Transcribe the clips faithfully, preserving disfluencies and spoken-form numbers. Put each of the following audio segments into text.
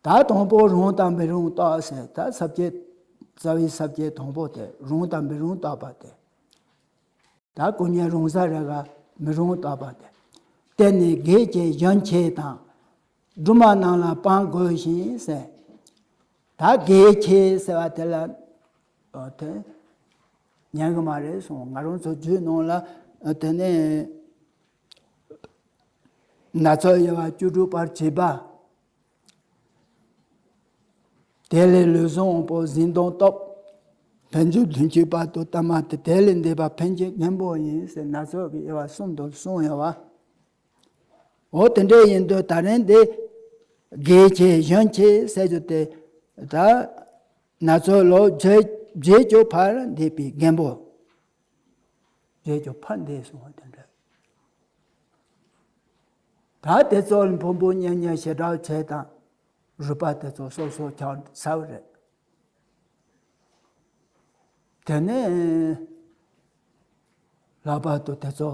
ད་དང་པོ་རུང་དང་མི་རུང་བརྟག་ཟེར། ད་ས་བཅད་རྩ་བའི་ས་བཅད་དང་པོ་དེ་རུང་དང་མི་རུང་བརྟག་པ་དེ། ད་སྐུ་མཉེལ་རུང་ས་རེད་ག་མི་རུང་བརྟག་པ་དེ། བརྟེན་ནས་དགེ་བྱས་གཞོན་ཆེ་དང་། སྦྲུམ་མ་རྣམས་ལ་སྤང་དགོས་ཤིང་ཟེར། ད་དགེ་བྱས་ཟེར་བ་དེ་ལ། ཨོ་དེ་ཉན་གི་མ་རེད་གསུངས། ང་རང་ཚོ་རྒྱུད་ནང་ལ་དེ་ནས་ན་ཚོད་དབྱེ་བ་བཅུ་དྲུག་པར་བྱིས་པ། དེ་ལས་ལུས་ཟུངས་དབང་པོ་གཟི་མདངས་སྟོབས། ཕན་ཚུན་མཐུན་གཅིག་བར་དུ་ལྟ་མ་སྟེ། དེ་ལས་འདས་པ་ཕན་ཆད་རྒན་པོ་ཡིན་ཟེར། ན་ཚོད་ཀྱི་དབྱེ་བ་གསུམ་དུ་གསུངས་ཡོད་བ། འོ་དེ་འདྲ་ཡིན་དུས་ད་རིང་འདི་དགེ་བྱས་གཞོན་ཆེ་ཟེར་རྒྱུ་དེ། ད་ན་ཚོད་ལོ་བརྒྱད་བརྒྱད་ཅུ་ཕར་འདས་པའི་རྒན་པོ། བརྒྱད་ཅུ་ཕར་འདས་སོང་བ་དེ་འདྲ། ད་དེ་ཚོ་ལ་ཕུང་པོ་མཉེན་མཉེན་ཞེ་དྲག་བྱས་དང་། རུས་པ་དེ་ཚོ་སོ་སོ་ཆགས་ཚར་བ་རེད། དེ་ནས་ལྷག་པར་དུ་དེ་ཚོ་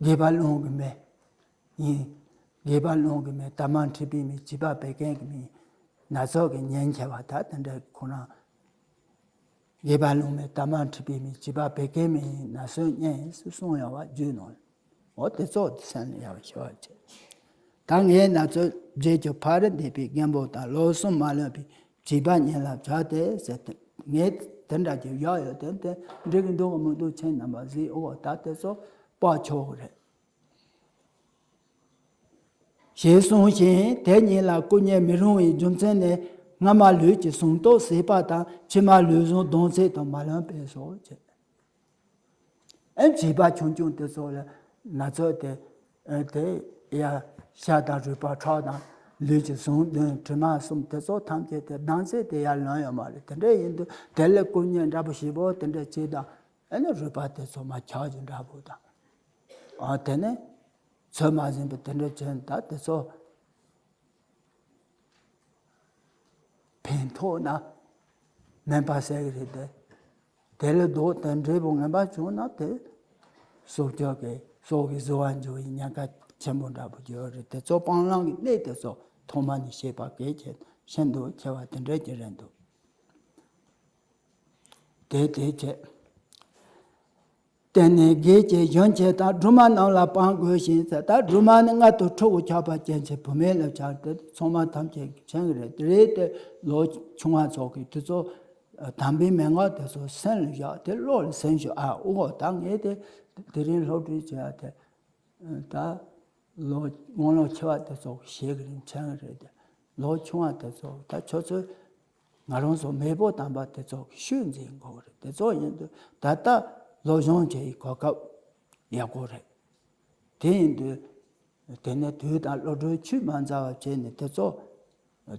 དགེ་བ་སློང་གི་མེད། ཡིན། དགེ་བ་སློང་གི་མེད། དམ་པ་འཁྲིད་པའི་མི། བྱིས་པ་བད་ཀན་གྱི་མི། ན་ཚོད་ཀྱི་ཉེན་ཆེ་བ་ད་དེ་འདྲ་ཁོ་རང་། དགེ་བ་སློང་མེད། དམ་པ་འཁྲིད་པའི་མི། བྱིས་པ་བད་ཀན་མི་ཡིན། ན་ཚོད་ཉེན་ཟེར་གསུངས་ཡོད་བ་རྒྱུད་ནང་། འོ་དེ་ཚོ་སེམས་ལ་ཡག་པོ་ཤེས་པ་བྱེད། ད་ངས་ན་ཚོད་བརྒྱད་ཅུ་ཕར་འདས་པའི་རྒན་པོ་དང་ལོ་གསུམ་མ་ལོན་པའི་བྱིས་པ་ཉིད་ལ་བྱ་སྟེ་ཟེར་ཏེ། ངས་དེ་འདྲ་ཅིག་བཞག་ཡོད་དེ། དེ་འགྲིག་གི་འདུག་གི་མི་འདུག་ཁྱེད་རྣམ་པ་གཟིགས། འོ་ད་དེ་ཚོ་དཔོག་ཆོག་གི་རེད། ཞེས་གསུངས་ཤིང་། དེ་ཉིད་ལ་སྐུ་མཉེལ་མི་རུང་བའི་རྒྱུ་མཚན་ནི། སྔ་མ་ལུས་ཀྱི་ཟུངས་སྟོབས་ཟད་པ་དང་། ཕྱི་མ་ལུས་ཟུངས་ལྡང་ཚད་དུ་མ་ལོན་པས་སོ་ཞེས། ཨེ་བྱིས་པ་ཆུང་ཆུང་དེ་ཚོ་ལ་ན་ཚོད་དེ། ཨེ་དེ་ཡ་ཤ་དང་རུས་པ། ཁྲག་དང་ལུས་ཀྱི་ཟུངས་བདུན། དྲི་མ་གསུམ་དེ་ཚོ་ཐམས་ཅད་དེ་ལྡང་ཚད་དེ་ཡར་ལོན་ཡོད་མ་རེད། དེ་འདྲ་ཡིན་དུས་དེ་ལ་སྐུ་མཉེལ་འདྲ་པོ་ཞིབ་པོ་དེ་འདྲ་བྱས་དང་། ཨེ་ནི་རུས་པ་དེ་ཚོ་མར་འཁྱག་རྒྱུ་འདྲ་པོ་དང་། ཨ་དེ་ནས་ཚོད་མ་ཟིན་པ་དེ་འདྲ་བྱས་ད་དེ་ཚོ་ཕན་ཐོགས་ན་སྨན་པ་ཟེར་གི་རེད་དེ། དེ་ལ་རྡོག་དང་འབྲས་བུ་ངན་པ་བྱུང་ན་དེ་སྲོག་སྐྱོབ་ཀྱི་སྲོག་གི་བཟོ་བ་འཇུ་བའི་ཉེན་ཁ་ཆེན་པོ་འདྲ་པོ་ཡོད་རེད། དེ་ཚོ་སྤང་བླང་གི་གནད་དེ་ཚོ་ཐོག་མ་ནས་ཤེས་པ་གལ་ཆེ་ཤིན་ཏུ་ཆེ་བ་དེ་འདྲ་ཅིག་རེད་འདུག་དེ་དེ་བྱས། བརྟེན་ནས་དགེ་བྱས་གཞོན་ཆེ་དང་། སྦྲུམ་མ་རྣམས་ལ་སྤང་དགོས་ཤིང་ཟེར། ད་སྦྲུམ་མ་ནི་མངལ་དུ་ཕྲུ་གུ་ཆགས་པ་ཅན་གྱི་བུད་མེད་ལ་ཆགས་ཏེ། ཚང་མ་ཐམས་ཅད་ཀྱིས་མཁྱེན་གྱི་རེད། དེ་རེད་དེ་ལོ་ཆུང་བ་ཚོ་གིས་དེ་ཚོ་དམ་པའི་མན་ངག་དེ་ཚོ་སེམས་ལ་བཞག་སྟེ་བློ་ལ་ཟིན་ཞིག་ཨ་འོ་ད་ངས་དེ་དེ་རིང་སློབ་ཁྲིད་བྱས་ཏེ། ད་ལོ་དབང་ལུང་ཆེ་བ་དེ་ཚོ་གིས་ཤེས་ཀྱི་རེད། མཁྱེན་གྱི་རེད་དེ། ལོ་ཆུང་བ་དེ་ཚོ་ད་ཁྱོད་ཚོས། ང་རང་ཚོ་མེས་པོ་དམ་པ་དེ་ཚོ་གི་ཤུལ་འཛིན་དགོས་རེད། དེ་ཚོ་ཡིན་དུས་ད་ལྟ་སློབ་སྦྱོང་བྱེད་ཡི་གོ་སྐབས་ཡག་པོ་རེད། དེ་ཡིན་དུས་དེ་ནས་དུས་དང་བློ་གྲོས་ཆུད་མ་འཛའ་བ་བྱས་ནས་དེ་ཚོ་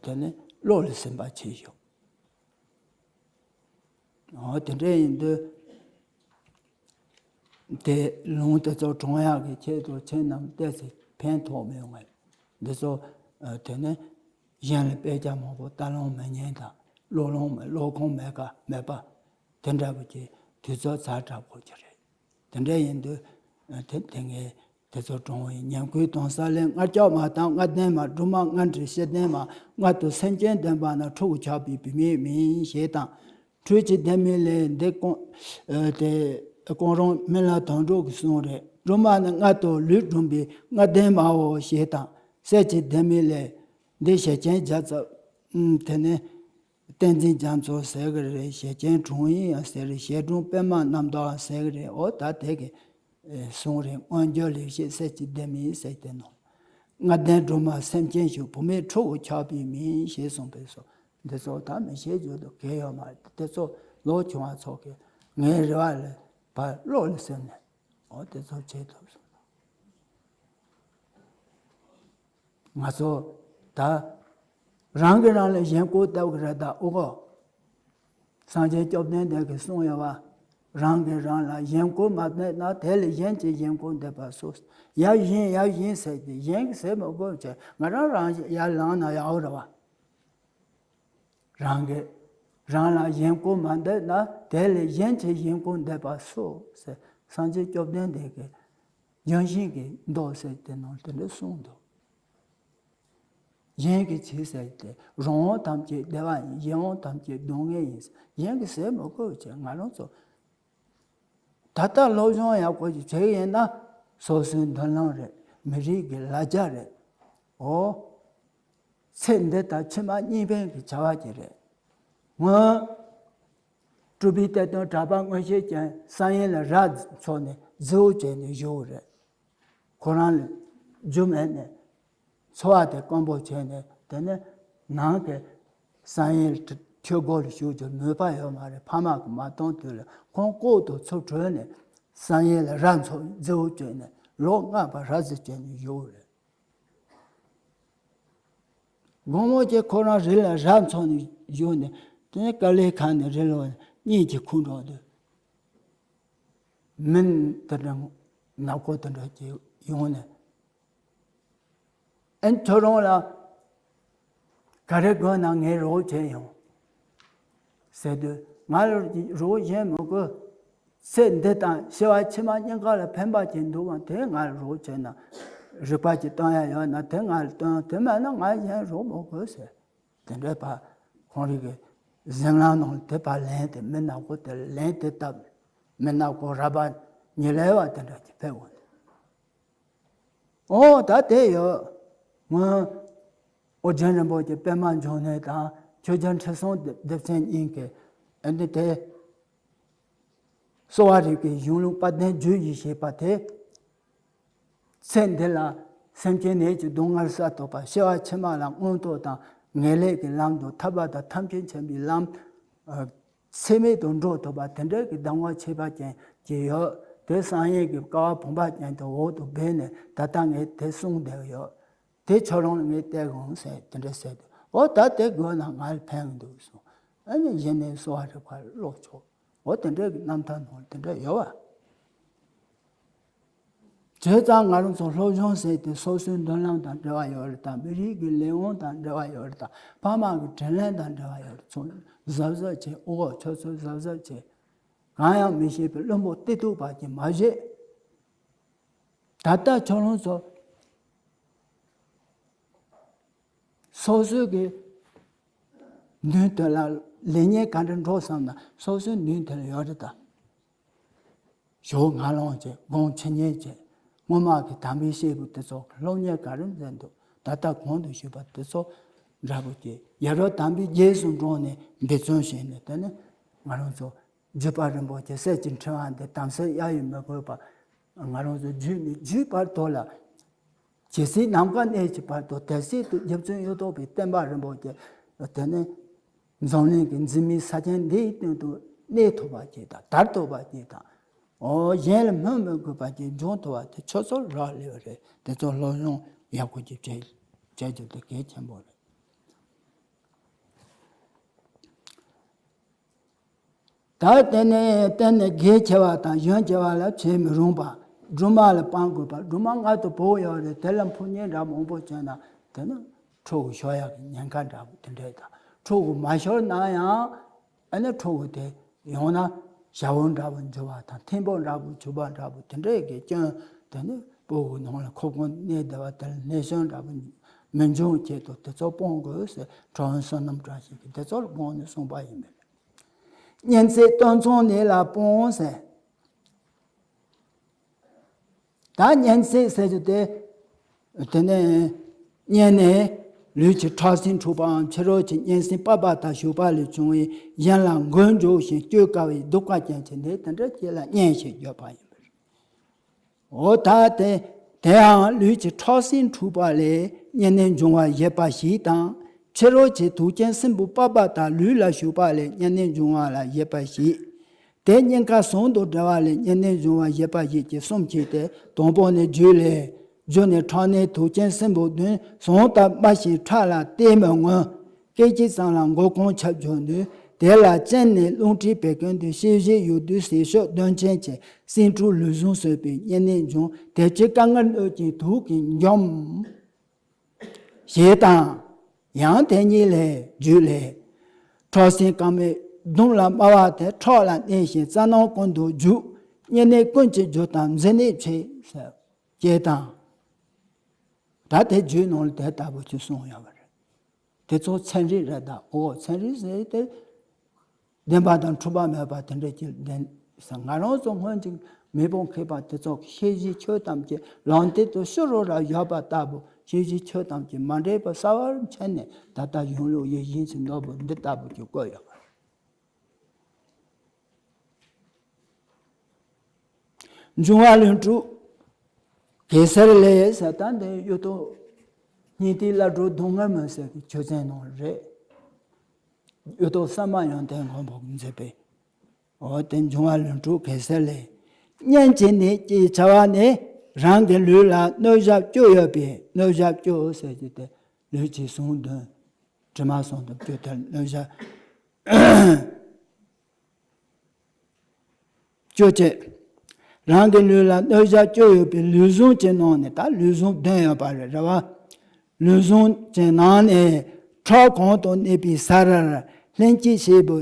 དེ་ནས་བློ་ལ་ཟིན་པ་བྱེད་ཤོག་འོ་དེ་འདྲ་ཡིན་དུས། དེ་ལུང་དེ་ཚོ་དྲང་ཡག་གི་ཆེད་དུ་ཁྱེད་རྣམས་ཏོག་ཙམ་ཕན་ཐོགས་མི་ཡོང་ངམ། འདི་ཚོ་ཨ་དེ་ནས་གཞན་ལ་དཔེ་ཆ་མང་པོ་ལྟ་ལོང་མི་ཉན་དང་། ཀློག་ལོང་མི་ཀློག་ཁོམ་མེད་ཀ་མེད་པ་དེ་འདྲ་པོ་ཀྱི་དུས་ཚོད་ཛ་དྲག་པོ་ཅིག་རེད། དེ་འདྲ་ཡིན་དུས་ཨ་དེ་དེ་ངས་དེ་ཚོ་དྲང་བའི་ཉེན་ཁུལ་དང་ས་ལེ། མངལ་ཆགས་མ་དང་མངལ་ལྡན་མ། སྦྲུམ་མ་མངལ་འདྲེན་ཤི་ལྡན་མ། མངལ་དུ་སེམས་ཅན་ལྡན་པ་ན་ཕྲུ་གུ་ཆགས་པའི་བུད་མེད་མིན་ཞེས་དང་། འཕྲུལ་གྱི་ལྡེ་མིག་ལས། འདི་ཀོང་ཨ་དེ་ཀོང་རོང་སྨན་བླ་དོན་གྲུབ་ཀྱི་གསུང་རེད། སྦྲུམ་མ་ནི་མངལ་དུ་ལུས་སྦྲུམ་པའི་མངལ་ལྡན་མའོ་ཞེས་དང་། གསེར་གྱི་ལྡེ་མིག་ལས། འདི་ཞེ་ཆེན་རྒྱ་མཚོ། ཨུམ་དེ་ནས་བསྟན་འཛིན་རྒྱ་མཚོ་ཟེར་གི་རེད། ཞེ་ཆེན་དྲུང་ཡིག་ཡང་ཟེར་རེད། ཞེ་དྲུང་པད་མ་རྣམ་དག་ཟེར་གི་རེད། འོ་ད་དེ་གི་གསུང་རེད། མངོན་བརྗོད་ལེགས་བཤད་གསེར་གྱི་ལྡེ་མིག་ཟེར་དེ་ནོ། མངལ་ལྡན་སྦྲུམ་མ་སེམས་ཅན་ཞིག་བུད་མེད་ཕྲུ་གུ་ཆགས་པའི་མིན་ཞེས་གསུངས་པས་སོ། འདི་ཚོ་ད་མི་ཤེས་རྒྱུ་དང་གལ་ཡོད་མ་རེད། དེ་ཚོ་ལོ་ཆུང་བ་ཚོ་གིས་ངའི་རེ་བ་ལ་བར་བློ་ལ་ཟིན་ནས་འོ་དེ་ཚོ་བྱེད་ཐུབ་སོང་། ང་ཚོ་ད་རང་གིས་རང་ལ་གཞན་སྐུལ་བཏབ་གི་རེད་ད་ཨོ་གོ། སངས་རྒྱས་བཅོམ་ལྡན་འདས་ཀྱིས་གསུངས་ཡོད་པ། རང་གིས་རང་ལ་གཞན་སྐུལ་མ་བཏབ་ན་དེ་ལས་གཞན་གྱིས་གཞན་སྐུལ་འདེབས་པ་སུ། ཡབ་གཞན་ཡབ་གཞན་ཟེར་ཏེ་གཞན་གྱིས་ཟེར་མི་དགོས་བྱས་ང་རང་རང་ཡར་ལངས་ན་ཡག་རེད་བ། རང་གིས་རང་ལ་གཞན་སྐུལ་མ་འདེབས་ན་དེ་ལས་གཞན་གྱིས་གཞན་སྐུལ་འདེབས་པ་སུ་ཟེར། སངས་རྒྱས་བཅོམ་ལྡན་འདས་ཀྱིས་ལྗོན་ཤིང་གི་མདོ་ཟེར་དེ་ནང་དེ་འདྲ་གསུངས་འདུག་གཞན་གྱིས་བྱས་ཟེར་ཏེ། རང་དབང་ཐམས་ཅད་བདེ་བ་ཡིན། གཞན་དབང་ཐམས་ཅད་སྡུག་བསྔལ་ཡིན། གཞན་གྱིས་ཟེར་མི་དགོས་བྱས། ང་རང་ཚོ་ད་ལྟ་སློབ་སྦྱོང་ཡག་པོ་ཞིག་བྱས་ཡིན་ན། སོ་སོའི་མདུན་ལམ་རེད། མི་རིགས་ཀྱི་ལ་རྒྱ་རེད། འོ། ཚེ་འདི་དང་ཕྱི་མ་གཉིས་ཕན་གྱི་བྱ་བ་ཅིག་རེད། སྔོན་སྤྲུལ་པའི་གཏེར་སྟོན་གྲགས་པ་མངོན་ཤེས་ཅན་བསམ་ཡས་ལ་ར་འཚོ་ནས་རྫི་བོ་བྱས་ནས་བཞུགས་རེད། ཁོ་རང་ལ་རྒྱུ་མེད་ནས་འཚོ་བ་དེ་དཀོན་པོ་བྱས་ནས། དེ་ནས་ནང་གི་བསམ་ཡས་ཆོས་སྒོ་ལ་ཞུགས་རྒྱུར་མོས་པ་ཡོད་མ་རེད། ཕ་མ་གིས་མ་གཏོང་དུས་ལ་ཁོང་ལྐོག་ཏུ་ཚུར་བྲོས་ནས་བསམ་ཡས་ལ་ར་འཚོ། རྫི་བོ་བྱས་ནས་ལོ་ལྔ་བར་ར་རྫི་བྱས་ནས་བཞུགས་རེད། དགོང་མོ་ཅིག་ཁོ་རང་རི་ལ་ར་འཚོ་ནས་བཞུགས་ནས། དེ་ནས་དཀའ་ལས་ཁག་ནས་རི་ལ་གཉིད་ཀྱིས་ཁུག་འགྲོ་དུས། མི་དེ་འདྲ་ནག་པོ་དེ་འདྲ་ཅིག་ཡོང་ནས། ཨེ། ཁྱོད་རང་ལ་ག་རེ་དགོས་ན་ངས་རོགས་བྱེད་ཡོང་ཟེར་དུས། ང་ལ་རོགས་གཞན་མི་དགོས། ཚེ་འདི་དང་སྐྱེ་བ་ཕྱི་མ་གཉིས་ཀ་ལ་ཕན་པ་ཅིག་འདུག་པ་དེ་ང་ལ་རོགས་བྱས་ན། རིག་པ་ཅིག་སྟོན་ཡ་ཡོད་ན་དེ་ང་ལ་སྟོན། དེ་མེད་ན་ང་གཞན་རོགས་མི་དགོས་ཟེར། དེ་འདྲའི་བར་ཁོང་རང་གི་གཟིམ་ལམ་ནང་ལ་དེ་བར་ལན་དེ། མི་ནག་པོ་དེ་ལ་ལན་དེ་བཏབ། མི་ནག་པོ་ར་བ་ཉི་ལེ་བ་དེ་འདྲ་ཅིག་ཕེབས་འོང་། འོ། ད་དེ་ཡོད། སྔོན་ཨོ་རྒྱན་རིན་པོ་ཆེ་པདྨ་འབྱུང་གནས་དང་ཆོས་རྒྱལ་ཁྲི་སྲོང་ལྡེ་བཙན་གཉིས་ཀྱིས། ཨ་ནི་དེ་གསོ་བ་རིག་པའི་གཞུང་ལུགས་དཔལ་ལྡན་རྒྱུད་བཞི་ཞེས་པ་དེ། ཚེ་འདི་ལ་སེམས་ཅན་ནད་ཀྱི་སྡུག་བསྔལ་བསལ་ཐུབ་པ། སྐྱེ་བ་ཕྱི་མ་ལ་མངོན་མཐོ་དང་ངེས་ལེགས་ཀྱི་ལམ་དུ་ཐར་པ་དང་ཐམས་ཅད་མཁྱེན་པའི་ལམ། ཨ། ཚེགས་མེད་དུ་འགྲོ་ཐུབ་པ་དེ་འདྲའི་གི་གདམས་ངག་ཁྱད་པར་ཅན་ཅིག་ཡོད། དེ་བསམ་ཡས་ཀྱི་ཀ་བ་བུམ་པ་ཅན་དུ་འོག་ཏུ་སྦས་ནས་ད་ལྟ་ངས་དེ་གསུངས་བསྡད་ཡོད། དེ་ཁྱོད་རང་ལ་ངས་སྟེར་འོང་ཟེར། དེ་འདྲ་ཟེར་དུས། འོ། ད་དེ་དགོས་ན་ང་ལ་ཕན་གི་འདུག་གསུངས། ཨ་ནི་གཞི་ནས་གསོ་བ་རིག་པ་ཀློག་ཆོག་འོ། དེ་འདྲའི་གི་རྣམ་ཐར་ནང་ལ་དེ་འདྲ་ཡོད་པ། བྱས་ཙང་ང་རང་ཚོ་སློབ་སྦྱོང་ཟེར་དེ་སོ་སོའི་མདུན་ལམ་དང་འབྲེལ་བ་ཡོད་རེད་དང་། མི་རིགས་ཀྱི་ལས་དབང་དང་འབྲེལ་བ་ཡོད་རེད་དང་། ཕ་མ་གི་དྲིན་ལན་དང་འབྲེལ་བ་ཡོད་རེད། ཚོ་གཟབ་གཟབ་བྱེད། ཨོ། ཁྱོད་ཚོ་གཟབ་གཟབ་བྱེད། གང་ཡང་མི་ཤེས་པའི་བླུན་པོ་གཏི་ཐུག་པ་ཅིག་མ་བྱེད། ད་ལྟ་ཁྱོད་རང་ཚོ་སོ་སོའི་གི་མདུན་དེ་ལ་ལེགས་ཉེས་ག་འདྲ་འགྲོ་བསམ་ན་སོ་སོའི་མདུན་དེ་ལ་ཡོད་རེད་ད། ཞོགས་སྔ་ལངས་བྱས། དགོང་ཕྱི་ཉལ་བྱས། སྔོན་མ་གི་དམ་པའི་སྐྱེས་བུ་དེ་ཚོ་གི་སློབ་གཉེར་ག་རེ་མཛད་འདུག་ད་ལྟ་གོང་དུ་ཞུས་པ་དེ་ཚོ་འདྲ་པོ་བྱས། ཡ་རབས་དམ་པའི་རྗེས་སུ་འབྲངས་ནས་འབད་བརྩོན་བྱས་ནས། དེ་ནས་ང་རང་ཚོ་བརྒྱུད་པ་རིན་པོ་ཆེ་གསེར་གྱི་ཕྲེང་བ་འདི་དམ་ཚིག་གཡའ་ཡིས་མི་གོས་པ། ང་རང་ཚོ་རྒྱུད་ནས་རྒྱུད་བར་དོ་ལ། ཇི་སྲིད་ནམ་མཁའ་གནས་ཀྱི་བར་དུ་དེ་སྲིད་དུ་རྗེ་བཙུན་གཡུ་ཐོག་པའི་བསྟན་པ་རིན་པོ་ཆེ་དེ་ནི་འཛམ་གླིང་གི་འཛིན་མའི་ས་ཆེན་འདིའི་སྟེང་དུ་གནས་ཐུབ་པ་ཅིག་དང་། དར་ཐུབ་པ་ཅིག་དང་། འོ། གཞན་ལ་སྨོན་མི་དགོས་པ་ཅིག་འབྱུང་ཐུབ་པ་དེ་ཁྱོད་ཚོར་རག་ལས་པ་རེད། དེ་ཚོ་སློབ་སྦྱོང་ཡག་པོ་ཅིག་བྱེད། བྱེད་རྒྱུ་དེ་གལ་ཆེན་པོ་རེད། ད་དེ་ནས་གཏན་ནས་གལ་ཆེ་བ་དང་གཞོན་ཆེ་བ་ལ་བྱེད་མི་རུང་བ། སྦྲུམ་མ་ལ་སྤང་དགོས་པ། སྦྲུམ་མ་མངལ་དུ་བུད་ཡོད་རེད། དེ་ལ་ཕོ་ཉ་འདྲ་མང་པོ་བྱུང་ན་དེ་ནི་ཕྲུ་གུ་ཤོར་ཡག་གི་ཉེན་ཁ་འདྲ་པོ་དེ་འདྲས་དང་། ཕྲུ་གུ་མ་ཤོར་ན་ཡང་ཨ་ནི་ཕྲུ་གུ་དེ་ཡང་ན་ཞ་བོ་འདྲ་པོ་འགྱུར་བ་དང་། ཐིམ་ཕུག་འདྲ་པོ་འགྱུར་བ་འདྲ་པོ་དེ་འདྲས་ཀྱི་སྐྱོན། དེ་ནི་སྤུ་གུ་ནང་ལ་ཁོག་ཁོག་གནས་བསྡད་པ་དེ་ལ་ནད་སྐྱོན་འདྲ་པོ་མི་འབྱུང་ཆེད་དུ་དེ་ཚོ་སྤོང་དགོས་ཟེར། ཁྲོ་བོ་བསོད་ནམས་བཀྲ་ཤིས་ཀྱིས་དེ་ཚོ་ལ་དགོངས་ནས་གསུངས་པ་ཡིན་པས། གཉན་ཚད་སྟོད་འཚངས་ནད་ལ་སྤོང་ཟེར། ད་གཉན་ཚད་ཟེར་རྒྱུ་དེ། དེ་ནས་གཉན་ནད་ལུས་ཀྱི་ཁྲག་སྲིན་འཁྲུགས་པའམ་ཕྱི་རོལ་གྱི་གཉན་སྲིན་པགས་པ་དང་ཞུགས་པ་ལས་བྱུང་བའི་གཞན་ལ་འགོས་འཇུག་ཞིང་བཅོས་དཀའ་བའི་གདུག་པ་ཅན་གྱི་ནད་དེ་འདྲ་ཅིག་ལ་གཉན་ཞེས་བརྗོད་པ་ཡིན་པས། འོ་ད་དེ། དེའང་ལུས་ཀྱི་ཁྲག་སྲིན་འཁྲུགས་པ་ལས་གཉན་ནད་འབྱུང་བར་བཞེད་པ་ཞིག་དང་། ཕྱི་རོལ་གྱི་དུག་ཅན་སྲིན་བུ་པགས་པ་དག་ལུས་ལ་ཞུགས་པ་ལས་གཉན་ནད་འབྱུང་བ་ལ་བཞེད་པ་ཞིག་དེ་གཉིས་ཀ་ཟུང་དུ་འབྲེལ་བ་ལས་གཉན་ནད་འབྱུང་བར་བཞེད་པ་ཞིག་ཅེས་གསུམ་མཆིས་ཏེ། དང་པོ་ནི་རྒྱུད་ལས། རྒྱུ་ནི་ཁྲག་ནད་དུག་ཅན་སྲིན་བུ་བདུན་ཟུངས་ལྟར་སྨྲ་ཞིང་ཁྲག་ལ་བལྟས་མི་མངོན། སྐད་ཅིག་ཙམ་ལ་མགོ་རྐང་ཁྱབ་འགྱུར་ནུས། དེ་ལ་གཅིན་ནད་རླུང་མཁྲིས་བད་ཀན་འདུས། ཤེས་བཞིན་ཡུལ་དུས་ཟས་སྤྱོད་གདོན་རྐྱེན་གྱིས་སྲིན་འཁྲུགས་ལུས་ཟུངས་གསོད་པའི་གཉན་ནད་འབྱུང་། དེ་ཕྱིར་དཀའ་ངལ་གནོད་ཅིང་དུག་གིས་འཇོམས། ཞེས་དང་། ཡང་དེ་ཉིད་ལས་རྒྱུད་ལས། ཁྲག་སྲིན་རྐང་མའི་གདུང་ལ་དམར་བ་དེ་ཁྲག་ལ་གནས་ཤིང་རྩ་ནང་ཀུན་ཏུ་རྒྱུ། གཉན་ནད་ཀུན་གྱི་རྒྱུ་དང་མཛེ་ནད་མཆེད་ཟེར། ཅེས་དང་། ད་དེ་རྒྱུད་ནང་ལ་དེ་ལྟ་བུ་ཅིག་གསུངས་ཡོད་པ་རེད། དེ་ཚོ་ཚན་རིག་རེད་ད། འོ་ཚན་རིག་ཟེར་ཏེ་བདེན་པ་དང་འཁྲུལ་པ་མེད་པ་དེ་འདྲ་ཅིག་ལྡན་ས། ང་རང་ཚོ་སྔོན་གྱི་མེས་པོ་མཁས་པ་དེ་ཚོ་ཤེས་བཞིན་ཆོས་ཐམས་ཅད་ལམ་སྟེང་དུ་ཕྱི་རོལ་ལ་བཞག་པ་ལྟ་བུ། ཤེས་བཞིན་ཆོས་ཐམས་ཅད་མ་འདྲེས་པ་གསལ་བར་མཁྱེན་ནས། ད་ལྟ་ཡིན་ལུགས་ཡིད་བཞིན་གྱི་ནོར་བུ་འདི་ལྟ་བུ་ཅིག་བཀོད་ཡོད་པ་རེད། འབྱུང་བ་ལྷུན་གྲུབ་གེ་སར་ལས་ཟེར། ད་འདི་གཡུ་ཐོག་སྙིང་ཐིག་བླ་སྒྲུབ་སྡུག་བསྔལ་མུན་སེལ་གྱི་ཆོས་ཚན་ནང་རེད། གཡུ་ཐོག་གསར་མ་ཡོན་ཏན་མགོན་པོ་གིས་མཛད་པའི། འོ་དེ་འབྱུང་བ་ལྷུན་གྲུབ་གེ་སར་ལས། སྙན་གྱི་ནད་ཀྱི་བྱ་བ་ནི། རང་གི་ལུས་ལ་གནོད་བྱ་བཅུ་ཡོད་པས། གནོད་བྱ་བཅུ་ཟེར་གྱི་དེ་ལུས་ཀྱི་ཟུངས་བདུན། དྲི་མ་ཟུངས་བདུན་བཅུ་དེར་གནོད་བྱ་བཅུ་བྱས། རང་གི་ལུས་ལ་གནོད་བྱ་བཅུ་ཡོད་པའི་ལུས་ཟུངས་ཀྱི་ནང་ནས། ད་ལུས་ཟུངས་བདུན་ཡོད་པ་རེད། རེད་བ། ལུས་ཟུངས་ཀྱི་ནང་ནས་ཁྲག་གང་དུ་གནས་པའི་ས་རར་ལྷན་སྐྱེས་སྐྱེས་བུ་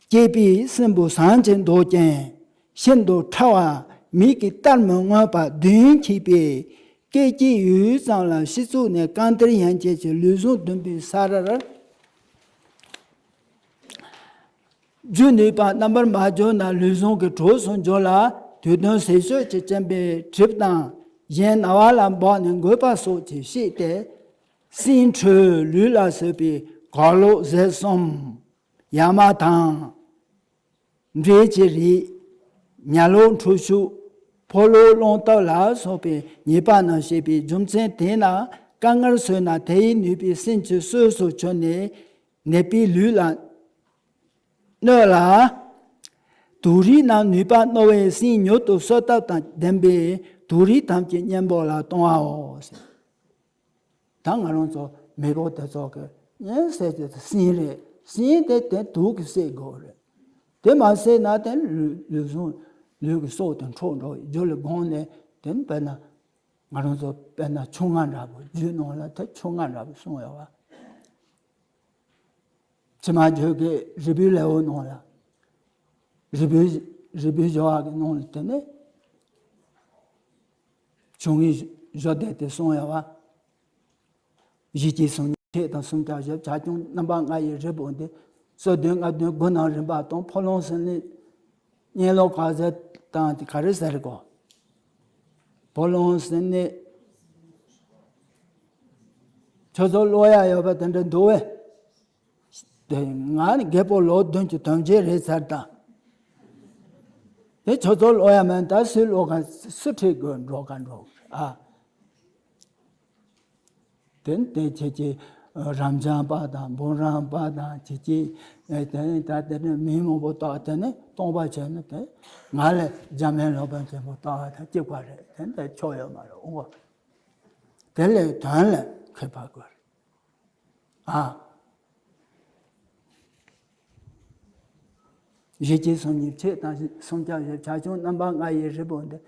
སྐྱེས་པའི་སྲིན་བུ་ཟངས་ཀྱི་མདོག་ཅན། ཤིན་ཏུ་ཕྲ་བ་མིག་གིས་བལྟར་མི་མངོན་པ་བདུན་མཆིས་པས། སྐད་ཅིག་ཡུད་ཙམ་ལ་སྤྱི་གཙུག་ནས་རྐང་མཐིལ་ཡན་ཆད་ཀྱི་ལུས་ཟུངས་བདུན་པའི་ས་རར་འཇུ་ནུས་པ་རྣམ་པར་མ་གྱུར་ན། ལུས་ཟུངས་ཀྱི་གྲོགས་སུ་འགྱུར་ལ། དུས་གདོན་ཟས་གཤོག་གིས་བཅིངས་པའི་གྲིབ་དང་། གཞན་ན་བ་ལ་འབགས་ནས་འགོས་པ་སོགས་ཀྱིས་བཤིག་སྟེ། སྲིན་ཁྲོས་ལུས་ལ་ཟོས་པའི་གག་ལྷོག་ཟས་གསུམ། ཡ་མ་དང་། འབྲས་ཀྱི་རིགས། ཉ་ལོག་འཁྲུ་ཤུགས། ཕོ་ལོག་རླུང་རྟ་ལ་སོགས་པའི་ཉེས་པ་རྣམས་བཤད་པའི་རྒྱུ་མཚན་དེས་ན། དཀར་མངར་ཟོས་ན་དེ་ཡིས་ནུས་པའི་སྲིན་གྱིས་གསོས་སུ་གྱུར་ནས་ནད་པའི་ལུས་ལ་གནོད་ལ། དུག་རིགས་རྣམས་ནུས་པ་རྣོ་བས་སྲིན་མྱུར་དུ་གསོད་ཐབས་དང་ལྡན་པས། དུག་རིགས་ཐམས་ཅད་གཉེན་པོ་ལ་གཏོང་བའོ། ད་ང་རང་ཚོ་མེས་པོ་དེ་ཚོ་གིས་ངན་ཟེར་གྱི་སྲིན་རེད། སྲིན་དེ་དེ་དུག་གིས་བསད་དགོས་རེད། དེ་མ་བསད་ན་དེ་ལུས་ལུས་ཟུངས་ལུས་ཀྱི་སྲོག་དེ་འཕྲོག་འགྲོ་བའི་རྒྱུ་ལ་དགོངས་ནས། དེ་དཔེར་ན་ང་རང་ཚོ་དཔེར་ན་ཆུང་ང་འདྲ་པོ། རྒྱུད་ནང་ལ་དེ་ཆུང་ང་འདྲ་པོ་གསུངས་ཡོད་བ། ཕྱི་མ་རྒྱུད་ཀྱི་རིལ་བུའི་ལེའུ་ནང་ལ། རིལ་བུའི་རིལ་བུའི་སྦྱོར་བ་གི་ནང་ལ་དེ་ནས་ཆུང་ངུའི་སྦྱོར་སྡེ་དེ་གསུངས་ཡོད་བ། གཞི་གཅིག་སོང་ཉིས་ཕྱེད་དང་སུམ་བརྒྱ་བཞི། བྱ་ཁྱུང་རྣམ་པ་ལྔ་ཡི་རིལ་བུ་འདི། སོ་བདུན་ལྔ་བདུན་དགུ་རྣམས་རིམ་པ་དང་། ཕོ་ལོང་སྲིན་ནད་གཉན་ལོག་གག་ཟས་དང་། དེ་ག་རེ་ཟེར་གོ། ཕོ་ལོང་སྲིན་ནད། ཁྱོད་ཚོ་ཀློག་ཡ་ཡོད་པ་དེ་འདྲ་འདུག་བས། དེ་ང་ནི་རྒད་པོ་ལོ་བདུན་གྱི་དོན་རྐྱེན་རེད་ཚར་དང་། དེ་ཁྱོད་ཚོ་ཀློག་ཡ་མིན། ད་སུས་ཀློག་ག་སུ་ཁྲིད་དགོས། འགྲོ་ག་འགྲོ་ཨ། དེ་དེ་ཁྱེད་ཀྱི་རབ་འབྱམས་པ་དང་འབུམ་རམས་པ་དང་། ཁྱེད་ཀྱི་དེ་ནི་ད་དེ་ནི་མི་མང་པོ་བཏགས། དེ་ནི་སྟོང་པ་བྱས་ན་དེ་ང་ལས་འཇམ་དབྱངས་སློབ་དཔོན་ཆེན་པོ་བཏགས་པ་དང་གཅིག་པ་རེད། དེ་འདྲ་ཆོག་ཡོད་མ་རེད། འོ་དེ་ལས་དོན་ལ་མཁས་པ་དགོས་རེད་ཨ། གཞི་གཅིག་སོང་ཉིས་ཕྱེད་དང་སུམ་བརྒྱ་བཞི། བྱ་ཁྱུང་རྣམ་པ་ལྔ་ཡི་རིལ་བུ་འདི།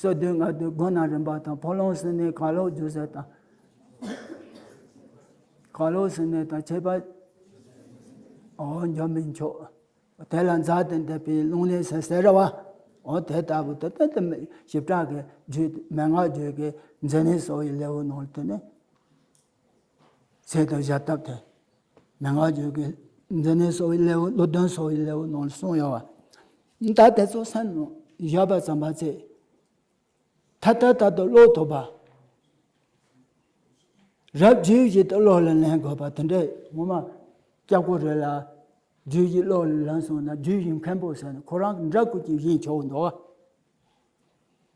སོ་བདུན་ལྔ་བདུན་དགུ་རྣམས་རིམ་པ་དང་། ཕོ་ལོང་སྲིན་ནད་གག་ལྷོག་རྒྱུ་ཟས་དང་། གག་ལྷོག་སྲིན་ནད་དང་ཁྱད་པར། འོ་འཇོམས་པའི་མཆོག། དེ་ལ་ཛཱ་ཏི་འདེབས་པའི་རླུང་ནད་ཟེར་ཟེར་བ། འོ་དེ་ལྟ་བུ་དེ་ལྟ་དེ་ཞིབ་ཕྲ་གི་རྒྱུད་མན་ངག་རྒྱུད་ཀྱི་མཛེ་ནད་གསོ་བའི་ལེའུ་ནང་ལ་དེ་ནི། ཚད་དང་བཞག་ཐབས་དེ། མན་ངག་རྒྱུད་ཀྱི་མཛེ་ནད་གསོ་བའི་ལེའུ། ཀླུ་གདོན་གསོ་བའི་ལེའུ་ནང་ལ་གསུངས་ཡོད་བ། ད་དེ་ཚོ་སེམས་ནང་བཞག་པ་ཙམ་པ་ཚེ། ཐ་ཐ་ཐ་དུ་ཀློག་ཐུབ་པ། རབ་རྒྱུད་བཞི་དེ་བློ་ལ་ལེན་དགོས་པ་དེ་འདྲ་ངོ་མ་སྐྱབས་ཀྱི་རེད་ལ། རྒྱུད་བཞི་བློ་ལ་ལེན་སོང་ན་རྒྱུད་བཞི་མཁན་པོ་ཟེར་ནས་ཁོ་རང་གི་འདྲ་སྐུ་གཅིག་བཞེངས་ཆོག་འདུག་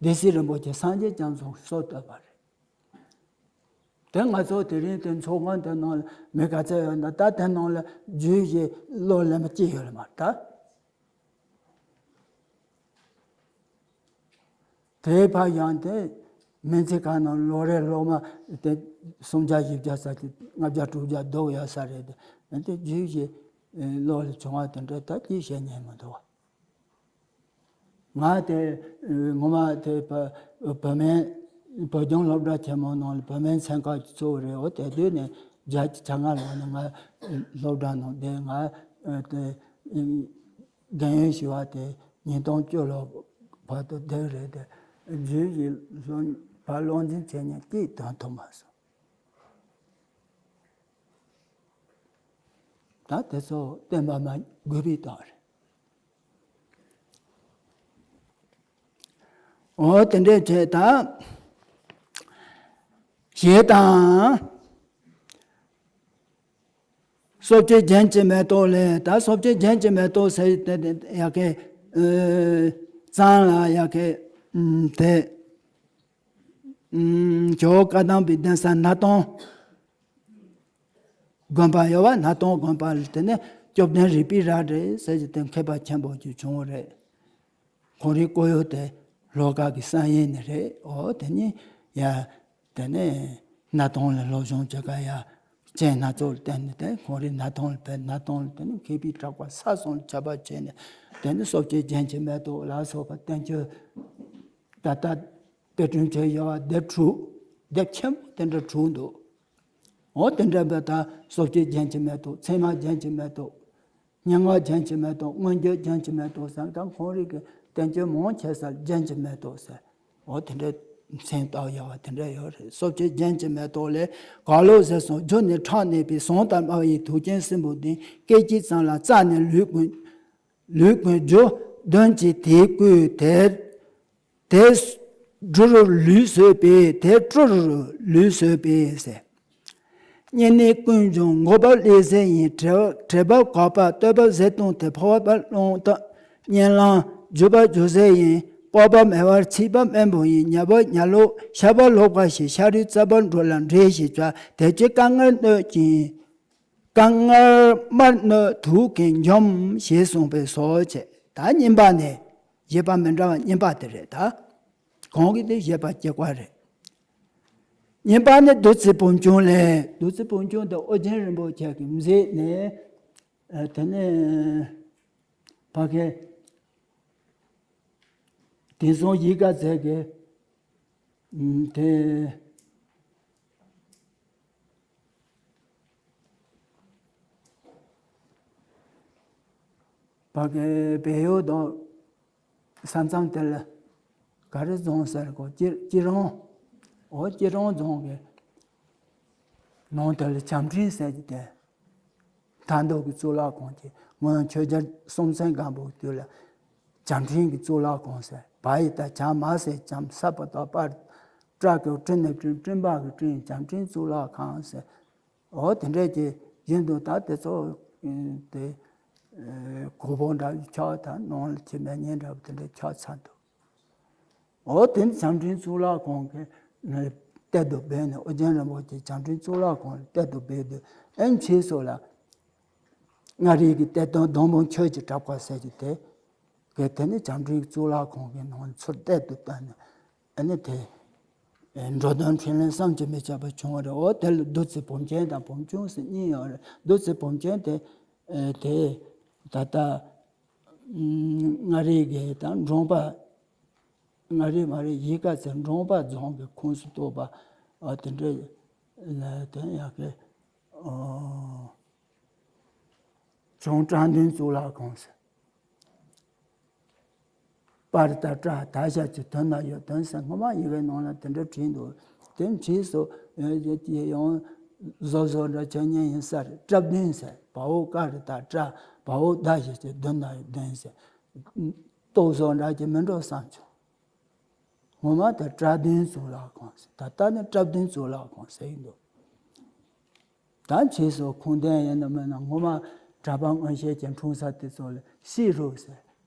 བ། སྡེ་སྲིད་རིན་པོ་ཆེ་སངས་རྒྱས་རྒྱ་མཚོ་སྲོལ་བཏོད་པ་རེད། དེ་ང་ཚོ་དེ་རིང་དེ་ཚོགས་ཁང་དེ་ནང་ལ་མི་ག་ཚད་ཡོད་ན། ད་དེ་ནང་ལ་རྒྱུད་བཞི་བློ་ལེན་པ་གཅིག་ཡོད་ལ་མ་རེད་ད། དེའི་ཕར་ཡང་དེ་སྨན་རྩིས་ཁང་ནང་ལོ་རེ་སློབ་མ་དེ་སུམ་བརྒྱ་བཞི་བརྒྱ་ཙམ་གྱི་ལྔ་བརྒྱ་དྲུག་བརྒྱ་བསྡད་ཡོད་ས་རེད་དེ། དེ་རྒྱུད་བཞི་བློ་ལ་བྱུང་བ་དེ་འདྲ་ད་ཅིག་བཤད་ཉན་མི་འདུག་བ། ང་དེ་ངོ་མ་དེ་བ་བོད་སྨན་བོད་ལྗོངས་སློབ་གྲྭ་ཆེན་མོ་ནང་ལ་བོད་སྨན་ཚན་ཁག་གི་གཙོ་བོ་རེད། འོ་དེ་དུས་ནས་བརྒྱད་ཅུ་གྱ་ལྔ་ལོ་ནས་ང་སློབ་གྲྭ་ནང་བསྡད། ང་དེ་རྒན་ཡོལ་ཞུ་བ་དེ་ཉིས་སྟོང་བཅུ་ལོ་བར་དུ་བསྡད་རེད་དེ། རྒྱུད་བཞི་ལོ་བར་སློབ་འཛིན་བྱེད་མཁན་གཅིག་ཐོན་ཐུབ་མ་སོང་། ད་དེ་ཚོ་བསྟན་པ་མ་དགོས་པའི་དོན་རེད། འོ་དེ་འདྲས་བྱས་ད། ཞེས་དང་། སོ་སྐྱེ་རྒྱན་གྱི་མེ་ཏོག་ལས། ད་སོ་སྐྱེ་རྒྱན་གྱི་མེ་ཏོག་ཟེར་ཏེ་ཡ་གི་ཨ་གཙང་ལ་ཡ་གི་ཨམ་དེ་ཨམ་ཇོ་བོ་བཀའ་གདམས་པའི་གདན་ས་སྣར་ཐང་དགོན་པ་ཡོད་པ། སྣར་ཐང་དགོན་པ་ལ་དེ་ནས་སྐྱོབ་ལྡན་རིག་པའི་རལ་གྲི་ཟེར་གྱི་དེ་མཁས་པ་ཆེན་པོ་ཅིག་བྱུང་བ་རེད། ཁོང་རའི་སྐུ་ཡུལ་དེ་ལྷོ་ཁ་གི་བསམ་ཡས་ནས་རེད། འོ་དེ་ནས་ཡ་དེ་ནས་སྣར་ཐང་ལ་སློབ་སྦྱོང་བྱེད་ག་ཡ་རྐྱེན་སྣ་ཚོགས་ལ་བརྟེན་ནས་དེ་ཁོང་རའི་སྣར་ཐང་ལ་ཕེབས། སྣར་ཐང་ལ་དེ་ནས་མཁས་པའི་གྲགས་པ་ས་གསུམ་ལ་ཁྱབ་པ་བྱས་ནས་དེ་ནས་སོ་སྐྱེ་རྒྱན་གྱི་མེ་ཏོག་ལ་སོགས་པ་བསྟན་བཅོས་ད་ལྟ་དཔེ་སྐྲུན་བྱས་ཡོད་པ་དེབ་དྲུག་དེབ་ཆེན་པོ་དེ་འདྲ་དྲུག་འདུག་འོ་དེ་འདྲ་བ་ད་སོ་སྐྱེ་རྒྱན་གྱི་མེ་ཏོག་མཚན་མ་རྒྱན་གྱི་མེ་ཏོག་སྙན་ངག་རྒྱན་གྱི་མེ་ཏོག་སྔོན་འགྱུར་རྒྱན་གྱི་མེ་ཏོག་ཟེར། ད་ཁོང་རིགས་ཀྱི་བསྟན་བཅོས་མང་ཆེ་ས་རྒྱན་གྱི་མེ་ཏོག་ཟེར། འོ་དེ་འདྲའི་མཚན་བཏགས་ཡོད་པ་དེ་འདྲ་ཡོད་རེད། སོ་སྐྱེ་རྒྱན་གྱི་མེ་ཏོག་ལས། གར་ལོག་ཟས་སོགས་རྒྱུ་ནི་ཕྲང་གནས་པའི། ཟངས་དང་དམར་བའི་དུག་ཅན་སྲིན་བུ་ལྡན། སྐད་ཅིག་ཙམ་ལ་རྩ་ནས་ལུས་ཀུན་ལུས་ཀུན་རྒྱུ། གདོན་གྱིས་དེ་བསྐུལ་དེར། དེ་སྦྲུལ་ལུས་ཟོས་པས། དེ་སྦྲུལ་ལུས་ཟོས་པས་ཟེར། བསྙེན་གནས་ཀུན་འབྱུང་མགོ་བབས་ལས་ཟད་ཡིན། བྲེལ་བྲེལ་བབས་གག་པ། བསྟོད་བབས་ཟས་བཏུང་སྟེ། འཕོ་བབས་རླུང་རྟ་གཉན་ལངས། རྒྱུ་བབས་རྒྱུ་ཟད་ཡིན། དཔའ་བབས་མེ་འབར། ཚིག་བབས་རྨེན་བུ་ཡིན། ཉ་བབས་ཉ་ལོག་ཤ་བབས་ལོག་པ་ཞིག་ཤ་རུས་རྩ་བར་འགྲོ་ལ་འདྲེ་ཞེས་བྱ། དེ་ཕྱིར་དཀར་མངར་སྣོད་ཀྱིས། དཀར་མངར་དམར་སྣོད་དུག་གིས་འཇོམས། ཞེས་གསུངས་པས་སོ་བྱས། ད་གཉིས་པ་ནས་བཞེད་པ་མི་འདྲ་བ་གཉིས་པ་དེ་རེད་ད། གོང་གི་དེ་བཞེད་པ་གཅིག་པ་རེད། གཉིས་པ་ནི་བདུད་རྩི་བུམ་ཆུང་ལས། བདུད་རྩི་བུམ་ཆུང་དེ་ཨོ་རྒྱན་རིན་པོ་ཆེ་གིས་མཛད་ནས་ཨ་དེ་ནས་ཕ་གི་དེང་སང་གཞིས་ཀ་རྩེ་གི་ཨ་དེ་ཕ་གི་བལ་ཡུལ་དང་ས་མཚམས་དེ་ལ་ག་རེ་རྫོང་ཟེར་གོ། སྐྱིད་སྐྱིད་རོང་། འོ་སྐྱིད་རོང་རྫོང་གི་ནང་དེ་ལ་བྱམས་སྤྲིན་ཟེར་གྱི་དེ། མཐའ་འདུལ་གྱི་གཙུག་ལག་ཁང་གི་སྔོན་ཆོས་རྒྱལ་སྲོང་བཙན་སྒམ་པོའི་དུས་ལ་བྱམས་སྤྲིན་གྱི་གཙུག་ལག་ཁང་ཟེར། བ་ཡི་ད་བྱམས་མ་ཟེར་བྱམས། ས་པ་ད་སྤར། སྤྲ་གི་སྤྲིན་ནི་སྤྲིན། སྤྲིན་པ་གི་སྤྲིན། བྱམས་སྤྲིན་གཙུག་ལག་ཁང་ཟེར། འོ་དེ་འདྲས་ཀྱི་བཞིན་དུ་ད་དེ་ཚོ་དེ་གོ་བོ་འདྲ་བའི་ཆགས། ད་ནང་ལ་ཁྱི་མེད་ཉེན་འདྲ་བ་དེ་འདྲས་ཆགས་ཚར་འདུག་འོ་དེ་ནི་བྱམས་སྤྲིན་གཙུག་ལག་ཁང་གི་གཏེར་དུ་སྦས་ནས། ཨོ་རྒྱན་རིན་པོ་ཆེ་བྱམས་སྤྲིན་གཙུག་ལག་ཁང་ལ་གཏེར་དུ་སྦས་དུས། ཨེ་ཕྱིས་སུ་ལ་མངའ་རིས་ཀྱི་གཏེར་སྟོན་སྡོང་པོ་ཆོས་ཀྱི་གྲགས་པ་ཟེར་གྱི་དེ་གིས་དེ་ནི་བྱམས་སྤྲིན་གཙུག་ལག་ཁང་གི་ནང་ཚུར་གཏེར་དུ་བཏོན་ནས། ཨ་ནི་དེ་འགྲོ་དོན་འཕྲིན་ལས་བསམ་གྱིས་མི་ཁྱབ་པ་བྱུང་བ་རེད། འོ་དེ་ལ་བདུད་རྩི་བུམ་ཆེན་དང་བུམ་ཆུང་ཟེར་གཉིས་ཡོད་རེད། བདུད་རྩི་བུམ་ཆེན་དེ་དེ་ད་ལྟ་མངའ་རིས་ཀྱི་དང་འབྲོང་པ། མངའ་རིས་མ་རེད། གཞིས་ཀ་རྩེ་འབྲོང་པ་རྫོང་གི་ཁོངས་སུ་གཏོགས་པ། ཨ་དེ་འདྲ་ལ་དེ་ཡག་གི་ཨ་བྱང་བཀྲག་མདུན་གཙུག་ལག་ཁང་ཟེར། སྤར་དང་བཀྲག་དར་ཞབས་ཀྱུ་དོན་དང་ཡོད་དོན་ཟེར། སྔོན་མ་ཡི་གེ་ནང་ལ་དེ་འདྲ་བྲིས་འདུག་དེ་བྲིས་སོ་ཡང་བཟོ་བཟོ་འདྲ་བྱེད་ཉན་ཡིན་ས་རེད། བཀྲག་མདུན་ཟེར། བ་འོག་ཀ་རི་བཏགས་བཀྲག་བ་འོག་ད་ཞབས་ཀྱུ་མདུན་དང་ཡོད་མདུན་ཟེར། ཏོག་བཟོ་འདྲ་གྱི་མི་འགྲོ་བསམ་བྱུང་། སྔོན་མ་དེ་བཀྲག་མདུན་གཙུག་ལག་ཁང་ཟེར། ད་ལྟ་ནི་བཀྲག་མདུན་གཙུག་ལག་ཁང་ཟེར་གྱི་འདུག་ད་ཕྱིས་སུ་ཁུངས་ལྡན་ཡིན་ནམ་མིན་ན། སྔོན་མ་གྲྭ་པ་མངོན་ཤེས་ཀྱི་འཁྲུངས་ས་དེ་ཚོ་ལ་སྤྱི་རུ་ཟེར།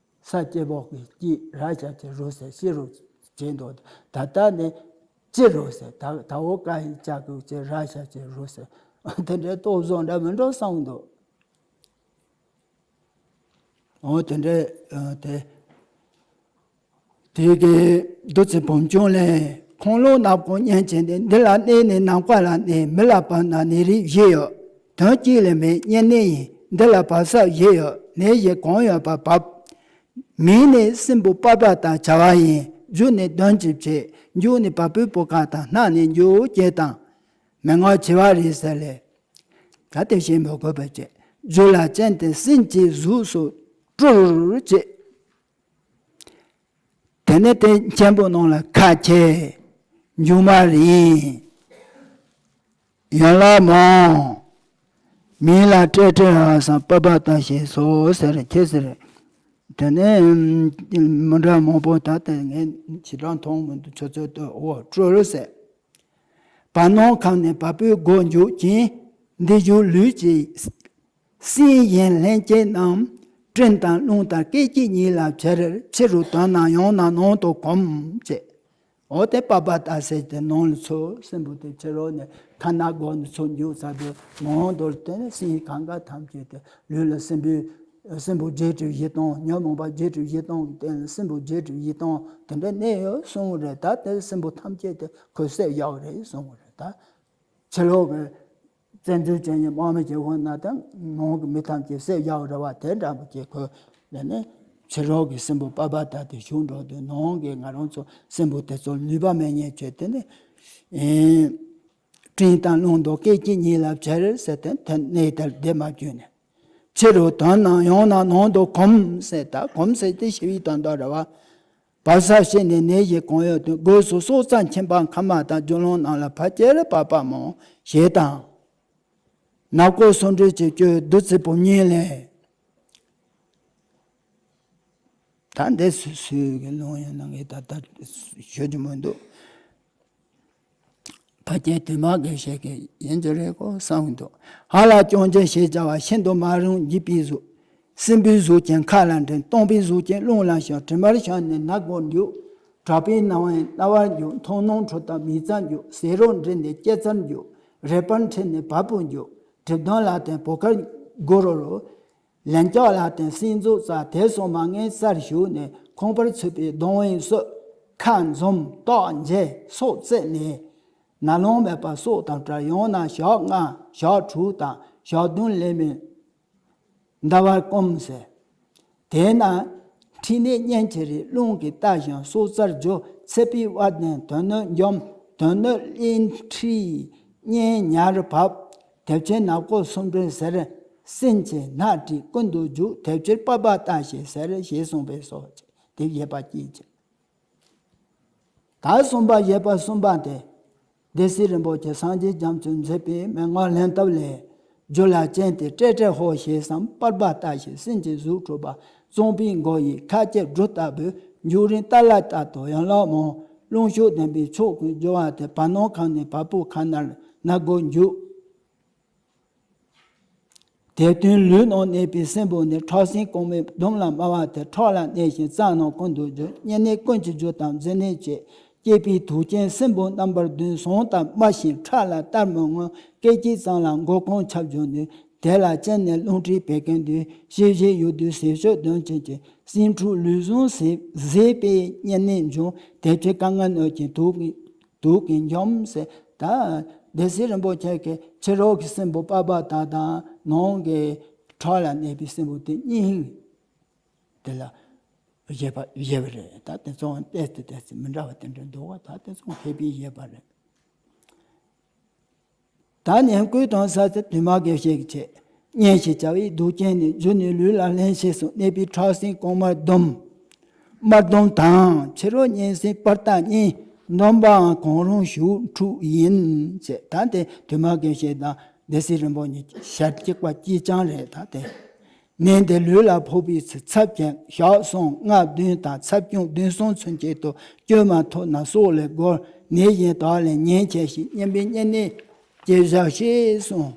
ས་སྐྱེ་བོག་གི་སྐྱེས། ར་ཞབས་ཀྱུ་རུ་ཟེར། སྤྱི་རུ་བྱས་འདུག་ད་ལྟ་ནི་སྤྱི་རུ་ཟེར། ད་ད་འོག་ཀ་ཡི་ཀྱ་གི་ཀྱི། ར་ཞབས་ཀྱུ་རུ་ཟེར། དེ་འདྲའི་ཏོག་བཟོ་འདྲ་མི་འགྲོ་བསམ་འདུག་འོ་དེ་འདྲའི་ཨ་དེ། དེ་གའི་བདུད་རྩི་བུམ་ཆུང་ལས། ཁོང་ལོ་ནག་པོ་གཉན་ཆེན་ཏེ། འདི་ལ་གནས་ནི་ནམ་མཁའ་ལ་གནས། མི་ལ་བབས་ན་ནད་རིགས་བཞི་ཡོད། དོན་གཅིག་ལས་མེད་གཉན་ནད་ཡིན། འདི་ལ་བབས་ས་བཞི་ཡོད། ནད་བཞི་གང་ཡོད་པ་བབས། མིང་ནི་སྲིན་བུ་པགས་པ་དང་བྱ་བ་ཡིན། རྒྱུ་ནི་གདོན་གྱིས་བྱེད། མཇུག་ནི་བ་སྤུའི་བུ་ག་དང་། སྣ་ནི་འགྱོགས་བྱེད་དང་། མན་ངག་བྱེ་བ་རེད་ཟེར་ལས། ད་དེ་བཤད་མི་དགོས་པ་བྱས། རྒྱུ་ལ་རྐྱེན་དེ་སྲིན་གྱི་གཟུགས་སུ་སྤྲུལ་བྱེད། དེ་ནས་དེ་མཆན་བུ་ནང་ལ་ཁ་ཆེ། མཇུག་མ་རིང་། ཡན་ལག་མང་། མིང་ལ་ཏྲེ་ཏྲེ་ཧ་སམ་པ་པ་ཏ་ཞེས་སོ་ཟེར་ཁྱེད་ཟེར། དེ་ནས་མི་འདྲ་མང་པོ་ད་ལྟ་ངས་ཞེ་དྲག་མཐོང་མི་འདུག་ཁྱོད་ཚོ་ལྟོས་འོ་སྤྲུལ་ཟེར། བར་སྣང་ཁམས་ནས་བ་སྤུའི་སྒོ་འཇུག་ཅིང་། འདི་ཞུགས་ལུས་ཀྱི་སྲིན་ཡན་ལྷན་སྐྱེས་རྣམས། སྤྲིན་དང་རླུང་དང་སྐད་ཅིག་ཉིད་ལ་བྱེར། ཕྱི་རུ་དོན་རྣམས་ཡང་ན་ནང་དུ་གོམས་བྱེད། འོ་དེ་པ་པ་ཏ་ཟེར་ཏེ་ནང་ལ་ཚུར་སྲིན་བུ་དེ་ཕྱི་རོལ་ནས་ཁ་སྣ་སྒོ་ནས་ཚུར་འཇུག་ཚར་དུས་ནང་དུ་དེ་ནས་སྲིན་གང་ག་ཐམས་ཅད་དེ་ལུས་ལ་སྲིན་བུ་སྲིན་བུ་བརྒྱད་ཁྲི་བཞི་སྟོང་ཉོན་མོངས་པ་བརྒྱད་ཁྲི་བཞི་སྟོང་གི་སྟེང་ལ་སྲིན་བུ་བརྒྱད་ཁྲི་བཞི་སྟོང་དེ་འདྲ་གནས་ཡོད་གསུངས་པ་རེད། ད་དེ་སྲིན་བུ་ཐམས་ཅད་དེ་ཁོས་བསད་བཞག་པ་རེད་གསུངས་པ་རེད། ད་ཕྱི་ལོགས་ཀྱི་བཙན་འཛུལ་བྱས་ནས་དམག་མི་བྱེད་དགོས་ན་ད་ནང་གི་མི་ཐམས་ཅད་བསད་བཞག་པ་རེད་བ། དེ་འདྲ་པོ་ཅིག་ཁོས་ལས་ནས་ཕྱི་རོལ་གྱི་སྲིན་བུ་པ་པ་ཏ་དེ་ཞུགས་འགྲོ་དུས་ནང་གི་ང་རང་ཚོ་སྲིན་བུ་དེ་ཚོ་ལུས་པ་མེད་ཉེན་བྱས་དེ་ནས་ཨེ། སྤྲིན་དང་རླུང་དང་སྐད་ཅིག་ཉིད་ལ་བྱེར་ཟེར་ཏེ་དེ་གནས་དེར་བསྡད་མ་བཅུག་ནས། ཕྱི་རུ་དོན་རྣམས་ཡང་ན་ནང་དུ་གོམས་ཟེར། ད་གོམས་ཟེར་དེ་ཤི་བའི་དོན་དག་རེད་བ། བབས་ས་ཞིག་ནས་ནད་ཀྱིས་གང་ཡོད་དུ། སྒོས་སུ་སྲོག་རྩ་མཁྱེན་པ་མཁའ་མ་དང་། རྒྱུ་ལོང་རྣམས་ལ་ཕར་བཅར་པ་པ་མོ་ཞེས་དང་། ནག་པོ་སུམ་སྒྲིལ་གྱི་སྐྱོན་བདུད་རྩི་བུམ་སྙིང་ལས། ད་འདི་སུ་སུའི་གི་ལུང་ཡིན་ན་ངས་ད་ལྟ་ཤོད་རྒྱུ་མི་འདུག་ཕ་སྐད་དུ་མ་དགེ་བཤེས་ཀྱི་ཡིན་རྒྱུ་རེད་གོ་བསམ་གྱི་འདུག་ཧ་ལ་ཅོང་ཅེ་ཞེས་བྱ་བ་ཤིན་ཏུ་མ་རུངས་འཇིགས་པའི་གཟུགས། སྲིན་པོའི་གཟུགས་ཅན་མཁའ་ལ་འགྲིམ། སྟོང་པའི་གཟུགས་ཅན་རླུང་ལ་ཞོན། དྲི་མར་ཞོན་ནས་སྣ་སྒོར་འཇུག་གྲགས་པའི་སྣང་བས་རྣ་བར་འཇུག་མཐོང་སྣང་འཕྲོ་དང་མིག་རྩར་འཇུག་ཟས་རོ་འདྲེས་ནས་སྐེ་རྩར་འཇུག་རེག་པར་འཕྲད་ནས་བ་སྤུར་འཇུག་གྲིབ་གདོན་ལ་བརྟེན་བུ་གར་སྒུར་རོ། ལན་ལྕགས་ལ་བརྟེན་སྲིན་མཛུབ་བཙག་དེ་སོང་མ་ངན་སར་ཞུགས་ནས་ཁོང་པར་ཚུད་པའི་གདོང་བས་གསོད། ཁ་འཛུམ་ལྟག་འཇལ་སོགས་རྩད་ནས། ན་ལོང་མེད་པར་སྲོག་དང་བྲལ། ཡང་ན་ཞག་ལྔ་ཞག་དྲུག་དང་ཞག་བདུན་ལས་མི་འདའ་བར་སྐོམ་ཟེར། དེས་ན་མཁྲིས་ནད་གཉན་གྱི་རིགས་རླུང་གིས་བཏབ་ཞིང་སྲོག་རྩར་འཇུག་ཚད་པའི་དབལ་ལྡན་དོན་སྣོད་འཇོམས། དོན་སྣོད་གླིང་མཁྲིས་གཉན་ཉར་བབས། དེ་ཕྱིར་ནག་པོ་སུམ་སྒྲིལ་ཟེར། སྲིན་གྱི་སྣ་ཁྲིད་ཀུན་ཏུ་རྒྱུག་དེ་ཕྱིར་པ་པ་ཏ་ཞེས་ཟེར། ཞེས་གསུངས་པས་སོ། དེ་བཞེད་པ་གཅིག་བྱས། ད་གསུམ་པ་བཞེད་པ་གསུམ་པ་སྟེ། སྡེ་སྲིད་རིན་པོ་ཆེ་སངས་རྒྱས་རྒྱ་མཚོས་མཛད་པའི་མན་ངག་ལྷན་ཐབས་ལས། རྒྱུ་ལ་རྐྱེན་ཏེ་ཏྲེ་ཏྲེ་ཧོ་ཞེས་སམ། པར་པ་ཏ་ཞེས་སྲིན་གྱི་གཟུགས་གྲུབ་པ། གཙང་པོའི་མགོ་ཡི་ཁ་སྐྱེས་འབྲུ་ལྟ་བུའི། འཇུག་རིང་ཏ་ལ་ཏ་དང་ཡན་ལག་མང་། རླུང་ཤུགས་ལྡན་པའི་ཕྱོགས་ཀུན་རྒྱུ་བ་སྟེ། བར་སྣང་ཁམས་ནས་བ་སྤུའི་ཁ་ནར་སྣ་སྒོར་འཇུག་དེ་སྟེང་ལུས་ནང་གནས་པའི་སྲིན་བུ་ནི་ཁྲག་སྲིན་གོང་མའི་ཟླུམ་ལ་དམར་བ་སྟེ། ཁྲག་ལ་གནས་ཤིང་རྩ་རྣམས་ཀུན་ཏུ་རྒྱུ། བསྙེན་གནས་ཀུན་གྱི་རྒྱུ་དང་མཛེ་ནད་བྱེད། སྐྱེས་པའི་དུག་ཅན་སྲིན་བུ་རྣམ་པ་བདུན། ཟངས་དང་དམར་ཞིང་ཁྲག་ལ་གཏར་མི་མངོན། སྐད་ཅིག་ཙམ་ལ་མགོ་རྐང་ཆག་འབྱུང་ནུས། དེ་ལ་རྐྱེན་ནི་རླུང་མཁྲིས་བད་ཀན་འདུས། ཤེས་བཞིན་ཡོད་དུས་ཟས་སྤྱོད་གདོན་ཅན་གྱི། སྲིན་ཕྲུག་ལུས་ཟུངས་ཟད་ཟད་པས་བསྙེན་གནས་འབྱུང་། དེ་ཕྱིར་དཀའ་ངལ་གནོད་ཅིང་དུག་གིས་དུག་གིས་འཇོམས་ཟེར། ད་སྡེ་སྲིད་རིན་པོ་ཆེ་གིས་ཕྱི་རོལ་གྱི་སྲིན་བུ་པ་པ་ཏ་དང་ནང་གི་ཁྲག་ལ་གནས་པའི་སྲིན་བུ་དེ་གཉིས་དེ་ལ་བཞེད་པ་བཞེད་པ་རེད། ད་དེ་ཚོ་ཏོག་ཙམ་ཏོག་ཙམ་མི་འདྲ་བ་དེ་འདྲ་འདུག་བ། ད་དེ་ཚོ་མཁས་པའི་བཞེད་པ་རེད། ད་ནི་བསྐུལ་དང་ས་ཚེ་དུ་མ་དགེ་བཤེས་ཀྱི་ཆེད། གཉན་ཞེས་བྱ་བའི་དུག་ཅན་ནི། རྒྱུ་ནི་ལུས་ལ་ལྷན་སྐྱེས་སུ། གནས་པའི་ཁྲག་སྲིན་གོང་མར་ཟླུམ། དམར་ཟླུམ་དང་། ཕྱི་རོལ་གཉན་སྲིན་པར་ཏ་གཉིས། འདོམ་པའང་གང་རུང་ཞུགས་འཁྲུགས་ཡིན། ཅེས། ད་དེ་དུ་མ་དགེ་བཤེས་དང་སྡེ་སྲིད་རིན་པོ་ཆེ་གཉིས་ཞལ་གཅིག་པ་གཅིག་རྐྱང་རེད། ད་དེ། ནད་འདི་ལུས་ལ་ཕོག་པའི་ཚེ། ཚབས་ཆེན་ཞག་གསུམ་ལྔ་བདུན་དང་ཚབས་ཆུང་བདུན་གསུམ་ཚུན་ཆད་དུ་བཅོས་མ་ཐུབ་ན་སྲོག་ལས་འགོར། ནད་གཞན་དག་ལས་ཉེན་ཆེ་ཞིང་། གཉན་པའི་གཉན་ནད་ཅེས་བྱ་ཞེས་གསུངས།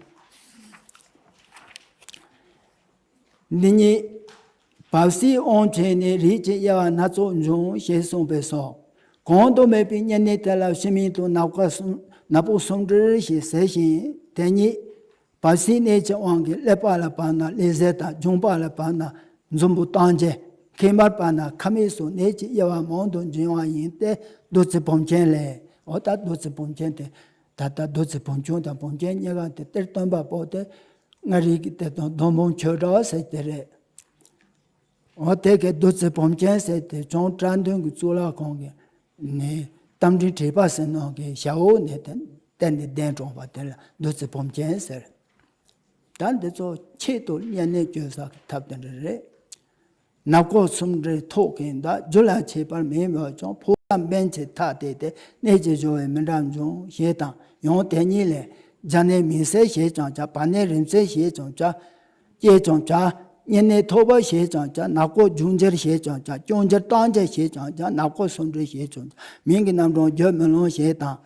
འདི་ཉིད་བབས་སའི་དབང་བྱས་ནས་རིགས་ཀྱི་དབྱེ་བ་སྣ་ཚོགས་འབྱུང་ཞེས་གསུངས་པས་སོ། གོང་དུ་སྨོས་པའི་གཉན་ནད་དེ་ལ་ཕྱི་མིང་དུ་ནག་པོ་སུམ་ནག་པོ་སུམ་སྒྲིལ་ཞེས་ཟེར་ཞིང་། དེ་ཉིད་བབས་སའི་གནས་ཀྱི་དབང་གིས་ཀླད་པ་ལ་བབས་ན་ཀླད་ཟས་དང་། རྒྱུངས་པ་ལ་བབས་ན་འཛུམ་བུ་ལྟག་འཇལ། མཁལ་མར་བབས་ན་ཁ་མིག་སོགས་ནད་ཀྱི་དབྱེ་བ་མང་དུ་འབྱུང་བ་ཡིན་ཏེ། བདུད་རྩི་བུམ་ཅན་ལས། འོ་ད་བདུད་རྩི་བུམ་ཅན་དེ་ད་ལྟ་བདུད་རྩི་བུམ་ཆུང་དང་བུམ་ཅན་གཉིས་ཀ་དེ་གཏེར་སྟོན་པ་པོ་དེ་མངའ་རིས་ཀྱི་དེ་དང་སྡོང་འབུམ་ཆོས་གྲགས་ཟེར་དེ་རེད། འོ་དེ་གའི་བདུད་རྩི་བུམ་ཅན་ཟེར་དེ་བྱང་བཀྲ་མདུན་གྱི་གཙུག་ལག་ཁང་གི་ནས་རྟ་མགྲིན་དྲེགས་པ་ཟེར་ནོ་གི་ཞབས་འོག་ནས་དེ་གཏེར་ནས་གདན་དྲངས་པ་དེ་ལ་བདུད་རྩི་བུམ་ཅན་ཟེར། ད་འདི་ཚོ་ཆེད་དུ་གཉན་ནད་བཅོས་ས་གི་ཐབས་དེ་འདྲ་རེད། ནག་པོ་སུམ་སྒྲིལ་ཐོག་གི་མདའ། རྒྱུ་ལ་ཆད་པར་མི་འོས་ཀྱང་། ཕོ་བྲང་འབེན་ཆེ་ཐག་དེ་སྟེ། གནས་ཀྱི་སྦྱོར་བས་མི་འདྲ་འབྱུང་ཞེས་དང་། ཡང་དེ་ཉིད་ལས། རྒྱ་ནི་མིང་གསལ་ཞེས་ཀྱང་བྱ། བ་ནི་རིམ་གསལ་ཞེས་ཀྱང་བྱ། ཅེས་ཀྱང་བྱ། སྙན་ནི་ཐོས་པ་ཞེས་ཀྱང་བྱ། ནག་པོ་རྒྱུ་འགྱུར་ཞེས་ཀྱང་བྱ། སྐྱོན་འགྱུར་རྟགས་འགྱུར་ཞེས་ཀྱང་བྱ། ནག་པོ་སུམ་སྒྲིལ་ཞེས་ཀྱང་བྱ། མིང་གི་རྣམ་གྲངས་བརྗོད་མི་ལོང་ཞེས་དང་།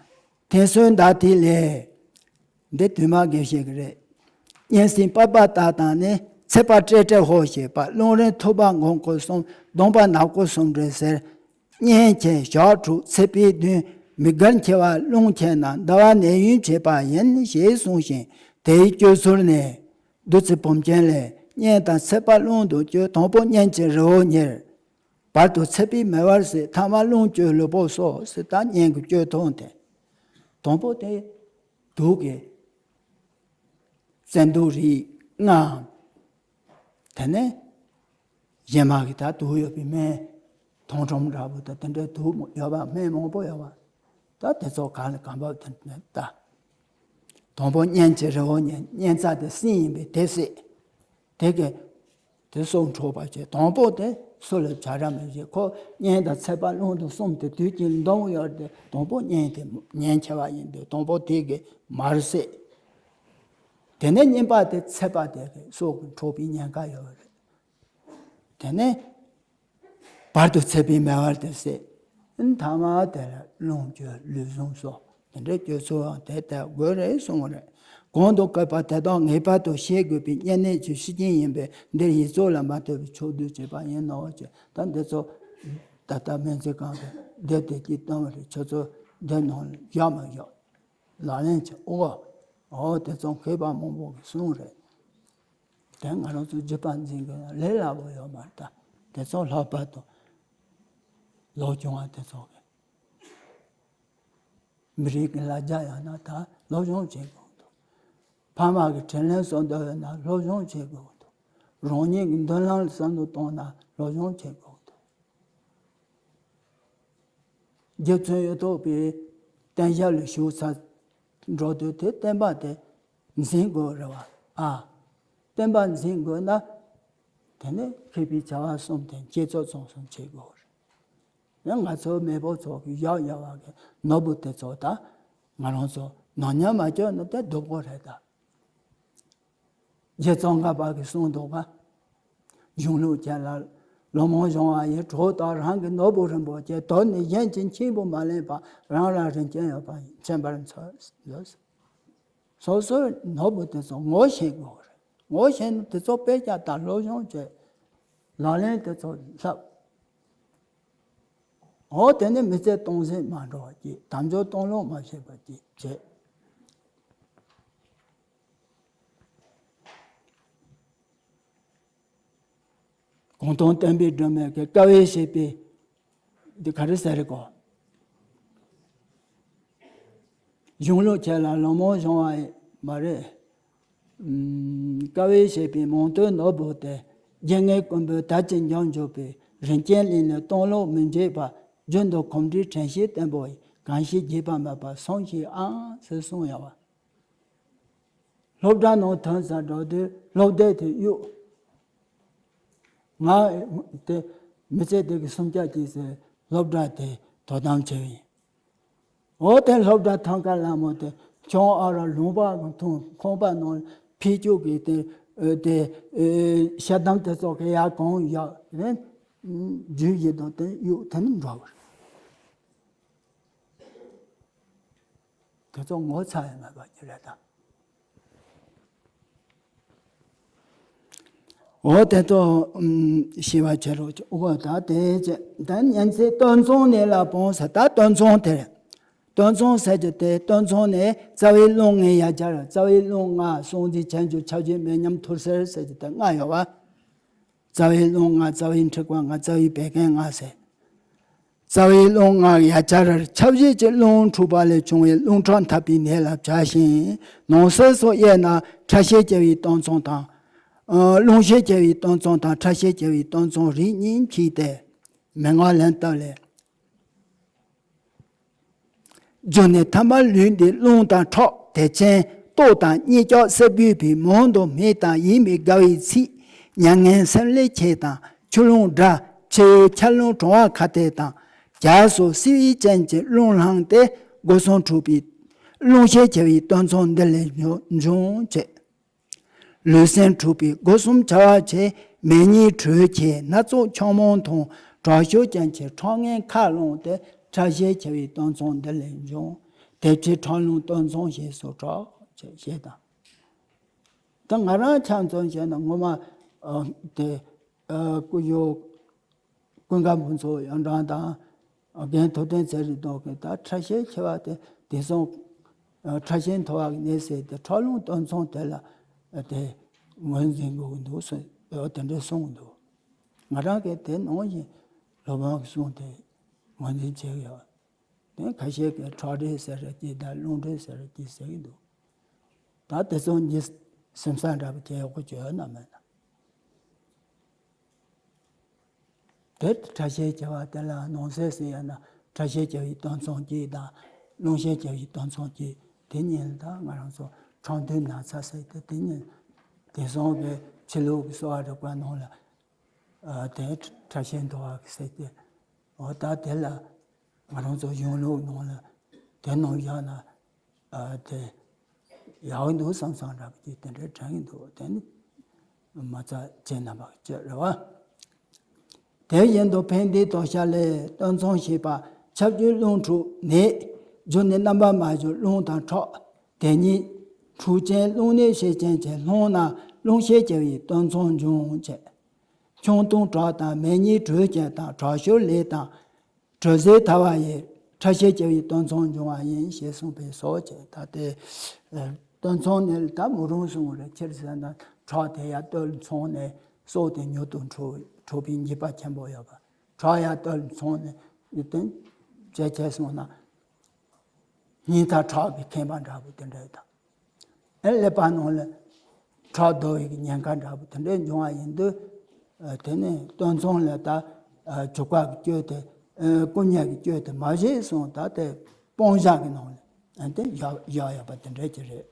མཐེན་སོན་ཟླ་ཐིག་ལས། འདི་དུ་མ་དགེ་བཤེས་ཀྱི་རེད། གཉན་སྲིན་པགས་པ་དག་དང་ནི། ཚེས་པ་སྤྲེལ་སྤྲེལ་ཧོ་ཞེས་པ། རླུང་རིང་ཐུབ་པ་མགོ་སྐོར་གསུམ། གདོང་པ་ནག་པོ་སུམ་སྒྲིལ་ཟེར། གཉན་ཆེ་ཞག་དྲུག་ཚེས་པའི་བདུན། མི་དགར་འཁྱིལ་བ་རླུང་ཆེ་ན། ཟླ་བ་ནད་ཡུན་ཆེ་བ་ཡིན་ཞེས་གསུངས་ཤིང་། དེའི་བཅོས་ཚུལ་ནི། བདུད་རྩི་བུམ་ཆེན་ལས། གཉན་དང་ཚེས་པ་རླུང་དུ་བཅོས། དང་པོ་གཉན་གྱི་རི་བོ་ཉེར། བར་དུ་ཚེས་པའི་མེ་བར་བསྲེག། ཐ་མ་རླུང་བཅོས་ལུས་པོ་སོགས་ཟེར། ད་གཉན་གྱི་བཅོས་ཐུན་དེ། དང་པོ་དེ། དུག་གི་བཙན་དུག་རིགས་ལྔའམ། དེ་ནས་གཞན་མ་གི་ད་དུག་ཡོད་པའི་སྨན། ཐང་ཕྲོམ་འདྲ་པོ་དང་དེ་འདྲའི་དུག་མོ་ཡོད་པ། སྨན་མང་པོ་ཡོད་པ། ད་དེ་ཚོ་གང་ལ་གང་འབབ་དེ་ནས་ད། དང་པོ་གཉན་གྱི་རི་བོ་ཉེར། གཉན་རྩ་དེ་སྲིན་ཡིན་པས་དེ་བསད། དེ་གི་དེ་སྲོག་འཕྲོག་པ་བྱས། དང་པོ་དེ་སྲོག་ལ་བྱ་ར་མི་བྱེད། ཁོ་གཉན་དང་ཚེས་པ་རླུང་དང་གསུམ་དེ་དུས་ཀྱི་འདོམ་ཡོད་དེ། དང་པོ་གཉན་དེ་ཉེན་ཆེ་བ་ཡིན་པས་དང་པོ་དེ་གི་མར་བསད། དེ་ནས་གཉིས་པ་དེ་ཚེས་པ་དེ་གི་སྲོག་གི་འཕྲོག་པའི་ཉེན་ཁ་ཡོད་རེད། དེ་ནས་བར་དུ་ཚེས་པའི་མེ་བར་དེ་བསད། ཐ་མ་དེ་ལ་རླུང་བཅོས་ལུས་ཟུངས་གསོ། དེ་འདྲའི་བཅོས་ཚུལ་དེ་ལྟ་དགོས་རེད་གསུངས་རེད། གོང་དུ་བཀོད་པ་དེ་དག་ངེས་པར་དུ་ཤེས་དགོས་པའི་གཉན་ནད་ཀྱི་ཤུགས་རྐྱེན་ཡིན་པས། འདིར་ཡིག་ཚོགས་ལ་མ་ལྟོས་པའི་ཕྱོགས་བསྡུས་བྱས་པ་ཡིན་ནོ་ཞེས། ད་འདི་ཚོ་ད་ལྟ་སྨན་རྩིས་ཁང་གི་དེབ་དེ་གཅིག་བཏོན་པ་རེད། ཁྱོད་ཚོ་དེབ་ནང་ལ་བཞག་མ་བཞག་ལག་ལེན་བྱེད། ཨོ། ཨོ་དེ་ཚོ་མཁས་པ་མང་པོ་གིས་གསུངས་རེད། དེ་ང་རང་ཚོ་རྒྱུད་པ་འཛིན་དགོས་ན་ལས་སླ་པོ་ཡོད་མ་རེད། ད་དེ་ཚོ་ལྷག་པར་དུ་ལོ་ཆུང་བ་དེ་ཚོ་གིས། མི་རིགས་ཀྱི་ལ་རྒྱ་ཡང་ན་ད་སློབ་སྦྱོང་བྱེད་དགོས་འདུག་ཕ་མ་གི་དྲིན་ལན་གསོ་འདོད་ཡོད་ན་སློབ་སྦྱོང་བྱེད་དགོས་འདུག་རང་ཉིད་ཀྱི་མདུན་ལམ་ལ་བསམ་བློ་གཏོང་ན་སློབ་སྦྱོང་བྱེད་དགོས་འདུག་རྗེ་བཙུན་གཡུ་ཐོག་པའི་བསྟན་ཞབས་ལ་ཞུགས་ཚར་འགྲོ་དུས་དེ་བསྟན་པ་དེ་འཛིན་དགོས་རེད་བ། ཨ། བསྟན་པ་འཛིན་དགོས་ན་དེ་ནས་མཁས་པའི་བྱ་བ་གསུམ་དེ་བསྐྱེད་རྫོགས་ཚང་གསུམ་བྱེད་དགོས་རེད། ཡང་ང་ཚོ་མེས་པོ་ཚོ་གི་ཡག་ཡག་བ་གི་ནོར་བུ་དེ་ཚོ་ད་ང་རང་ཚོ་ནོར་ཉམས་མ་བཅོས་ན་དེ་སྡུག་པོ་རེད་ད། རྗེ་ཙོང་ཁ་པ་གིས་གསུངས་འདུག་ག་གཞུང་ལུགས་ཅན་ལ་ལོ་མང་སྦྱོང་བ་ཡིས། གྲོགས་དག་རང་གི་ནོར་བུ་རིན་པོ་ཆེ། དོར་ནས་གཞན་གྱི་མཆིང་བུ་མ་ལེན་པར། རང་ལ་རིན་ཆེན་ཡོད་པ་ཡིས། མཁྱེན་པར་མཛོད། སོ་སོའི་ནོར་བུ་དེ་ཚོ་ངོ་ཤེས་དགོས་རེད། ངོ་ཤེས་ན་དེ་ཚོ་དཔེ་ཆ་དང་སློབ་སྦྱོང་བྱས། ལག་ལེན་དེ་ཚོ་བསླབ། འོ་དེ་ནས་མི་ཚེ་སྟོང་ཟད་མ་འགྲོ་བ་ཅིག་དམ་ཆོས་སྟོང་ལོག་མ་བྱེད་པ་ཅིག་བྱེད། གུང་སྟོན་བསྟན་པའི་སྒྲོན་མེ་གི་དཀའ་བས་བྱས་པའི་འདི་ག་རེ་ཟེར་གོ་གཞུང་ལུགས་ཆེ་ལ་ལོ་མང་སྦྱོང་བ་མ་རེད། ཨུམ། དཀའ་བས་བྱས་པའི་མང་ཐོས་ནོར་བུ་དེ། རྒྱལ་ངེས་ཀུན་པོས་དར་གྱིས་འཇོམས་འཇོག་པའི། རིན་ཆེན་གླིང་ནས་སྟོང་ལོག་མི་འབྱེད་པ། རྒྱུན་དུ་གོམས་འདྲིས་དྲན་ཤེས་བརྟན་པོ་ཡིས། གང་ཞིག་བགྱིས་པ་མེད་པར་སངས་ཤིག་ཨང་ཟེར་གསུངས་ཡོད་བ། སློབ་གྲྭ་ནང་ཐོན་ས་འགྲོ་དུས་སློབ་དེབ་དེ་གཡུག་ང་དེ་མི་ཚེ་དེ་གི་སུམ་བརྒྱ་གཅིག་ཟེར་སློབ་གྲྭ་དེ་དོ་དམ་བྱས་ཡིན། འོ་དེ་སློབ་གྲྭ་ཐང་ཀ་ལ་མོ་དེ་ཆུང་ཨ་ར་ལུང་པ་གི་ཐུང་ཁང་པ་ནང་ཕི་ཅུག་གི་དེ་དེ་ཤ་དམ་དེ་ཚོ་གི་ཡར་གང་ཡག་རེད། རྒྱུ་ཡི་དང་དེ་གཡུག་དེ་ནི་འགྲོ་གི་རེད། དེ་ཚོ་ངོ་ཚ་ཡང་མེད་པ་ཅི་རེད་ད། འོ་དེ་ཚོ་ཤེས་པ་བྱེད་རོགས། འོ་ད་དེ་ད་གཉན་ཚད་སྟོད་འཚངས་ནད་ལ་སྤོང་ཟེར། ད་སྟོད་འཚངས་དེ་རེད། སྟོད་འཚངས་ཟེར་གྱི་དེ་སྟོད་འཚངས་ནི་རྩ་བའི་རླུང་ལྔའི་ཡ་གྱལ། རྩ་བའི་རླུང་ལྔ་གསང་འཛིན་ཁྱད་འགྱུར་ཁྱབ་བྱེད་མེ་མཉམ་ཐུར་སེལ་ཟེར་གྱི་དེ་ལྔ་ཡོད་བ། རྩ་བའི་རླུང་ལྔ། རྩ་བའི་འཁྲུགས་པ་ལྔ། རྩ་བའི་བད་ཀན་ལྔ་ཟེར། རྩ་བའི་རླུང་ལྔ་ཡ་གྱལ་ར་ཁྱབ་བྱེད་ཀྱི་རླུང་འཁྲུགས་པ་ལས་བྱུང་བའི་རླུང་ཁྲག་འཐབ་པའི་ནད་ལ་བྱ་ཞིང་། ནང་གསེས་སུ་དབྱེ་ན་ཁྲག་ཤས་ཆེ་བའི་སྟོད་འཚངས་དང་། ཨ། རླུང་ཤས་ཆེ་བའི་སྟོད་འཚངས་དང་ཁྲག་ཤས་ཆེ་བའི་སྟོད་འཚངས་རིགས་གཉིས་མཆིས་ཏེ། མན་ངག་ལན་བཏབ་ལས། རྒྱུ་ནི་ཐ་མར་ལུས་འདི་རླུང་དང་ཁྲག་དད་ཅན་ལྟོ་དང་གཉིས་ཀྱང་གསེར་བུས་པའི་མང་དུ་སྨྲས་དང་ཡིད་མི་དགའ་བའི་ཚིག་མྱ་ངན་སེམས་ལས་ཁྱེད་དང་ཆུ་རླུང་སྒྲ་ཕྱི་ཡི་ཆར་རླུང་གྲང་བ་ཁ་ཐལ་དང་གྱ་སོགས་བསིལ་བའི་རྐྱེན་གྱིས་རླུང་ལངས་ཏེ་སྒོ་སྲུང་འཁྲུགས་པའི་ རླུང་ཤས་ཆེ་བའི་སྟོད་འཚངས་འདི་ལས་འབྱུང་ཅེས། ལུས་སེམས་འཁྲུགས་པའི་སྒོ་གསུམ་བྱ་བ་ཆེ། མེ་ཉིད་དྲོད་ཆེ་སྣ་ཚོགས་ཆང་མང་འཐུང་། དྲག་ཤུལ་ཅན་གྱི་ཁྲག་ངན་ཁ་རླངས་ཏེ། ཁྲག་ཤས་ཆེ་བའི་སྟོད་འཚངས་འདི་ལས་འབྱུང་། དེ་ཕྱིར་ཁྲག་རླུང་སྟོད་འཚངས་ཞེས་སུ་གྲགས། ཅེས་ཞེས་དང་། ད་ང་རང་ཆ་མཚོན་བྱས་ན་ངོ་མ་ཨ་དེ་ཨ་སྐུ་ཞབས་ཀུན་དགའ་ཕུན་ཚོགས་ཡོངས་གྲགས་དང་རྒན་ཐུབ་བསྟན་ཚེ་རིང་རྡོ་རྗེ། ད་ཁྲག་ཤས་ཆེ་བ་དེ་དེང་སང་ཨ་ཁྲག་ཤས་མཐོ་བ་གི་ནད་ཟེར་ཏེ་ཁྲག་རླུང་སྟོད་འཚངས་དེ་ལ་ཨ་དེ་ངོས་འཛིན་དགོས་ཀྱི་འདུག་ཟེར་ཨ་དེ་འདྲ་གསུངས་འདུག་ང་རང་གིས་དེ་ནང་བཞིན་སློབ་དཔོན་གྱི་གསུང་དེ་ངོས་འཛིན་བྱེད་ཀྱི་ཡོད། དེ་ཁ་ཤས་ཀྱིས་ཁྲག་དྲི་ཟེར་རེད་ཀྱི་ད་རླུང་དྲི་ཟེར་རེད་ཀྱི་ཟེར་གྱི་འདུག་ད་དེ་ཚོ་འདི་སེམས་ས་འདྲ་པོ་བྱས་ཡག་པོ་བྱོས་ན་མེད་ན། དེ་ཁྲག་ཤས་ཆེ་བ་དེ་ལ་ནང་གསེས་སུ་ཡང་ན་ཁྲག་ཤས་ཆེ་བའི་སྟོད་འཚངས་ཀྱི་དང་རླུང་ཤས་ཆེ་བའི་སྟོད་འཚངས་ཀྱི་དེ་གཉིས་ལ་ད་ང་རང་ཚོ་ཁྲག་འདུས་ན་ཚ་ཟེར་ཏེ་དེ་གཉིས་དེང་སང་གི་ཕྱི་ལུགས་ཀྱི་གསོ་བ་རིག་པ་ནང་ལ་ཨ་དེ་ཁྲག་ཤས་མཐོ་བ་ཟེར་ཏེ། འོ་ད་དེ་ལ་ང་རང་ཚོ་གཞུང་ལུགས་ནང་ལ་དེ་ནང་བཞག་ན་ཨ་དེ་ཡག་གི་འདུག་བསམ་བསམ་འདྲ་པོ་ཅིག་དེ་འདྲའི་དྲན་གྱི་འདུག་དེ་ནི་མ་རྩ་ཅན་རྣམ་པ་ཅིག་རེད་བ། དེ་བཞིན་དུ་ཕན་བདེའི་དོ་ཤལ་ལས། སྟོད་འཚངས་ཞེས་པ་ཁྱབ་འཇུག་རླུང་འཁྲུགས་ནད། རྒྱུ་ནི་རྣམ་པར་མ་གྱུར་རླུང་དང་ཁྲག་དེ་ཉིད་འཁྲུགས་ཅན་རླུང་ནད་ཤས་ཅན་གྱི་སློང་ན་རླུང་ཤས་ཆེ་བའི་སྟོད་འཚངས་འབྱུང་ཞེས། ཆང་འཐུང་དྲགས་དང་མེ་ཉིད་དྲོད་ཅན་དང་དྲག་ཤུལ་ལས་དང་དྲོད་ཟད་ཐལ་བ་ཡིས་ཁྲག་ཤས་ཆེ་བའི་སྟོད་འཚངས་འབྱུང་བ་ཡིན་ཞེས་གསུངས་པས་སོ་ཞེས། ད་དེ་ཨ་སྟོད་འཚངས་ནི་ད་མོ་རང་གསུངས་རེད། ཁྱེད་ཟེར་ན་ཁྲག་དེ་ཡར་སྟོད་འཚངས་ནས་སྲོག་དེ་མྱུར་དུ་འཕྲོག་འཕྲོག་པའི་འཇིགས་པ་ཆེན་པོ་ཡོད་པ། ཁྲག་ཡར་སྟོད་འཚངས་ནས་ཡིད་བརྟན་བྱས་བྱས་སོང་ན་སྙིང་ཐག་ཁྲག་གིས་ཁེངས་པ་འདྲ་པོ་དེ་འདྲ་དང་། ཨེ་ཀླད་པ་ནང་ལ་ཁྲག་རྡོལ་བའི་ཉེན་ཁ་འདྲ་པོ་དེ་འདྲའི་འབྱུང་བ་ཡིན་དུས། ཨ་དེ་ནས་སྟོད་འཚངས་ལ་ད་ཨ་བྱུག་པ་གིས་བསྐྱོད་དེ་ཨ་བསྐུ་མཉེ་གིས་བསྐྱོད་དེ་མ་བྱས་སོང་ད་དེ་སྤང་བྱ་གི་ནང་ལ་ཨ་དེ་བཞག་བཞག་ཡོད་པ་དེ་འདྲ་ཅིག་རེད།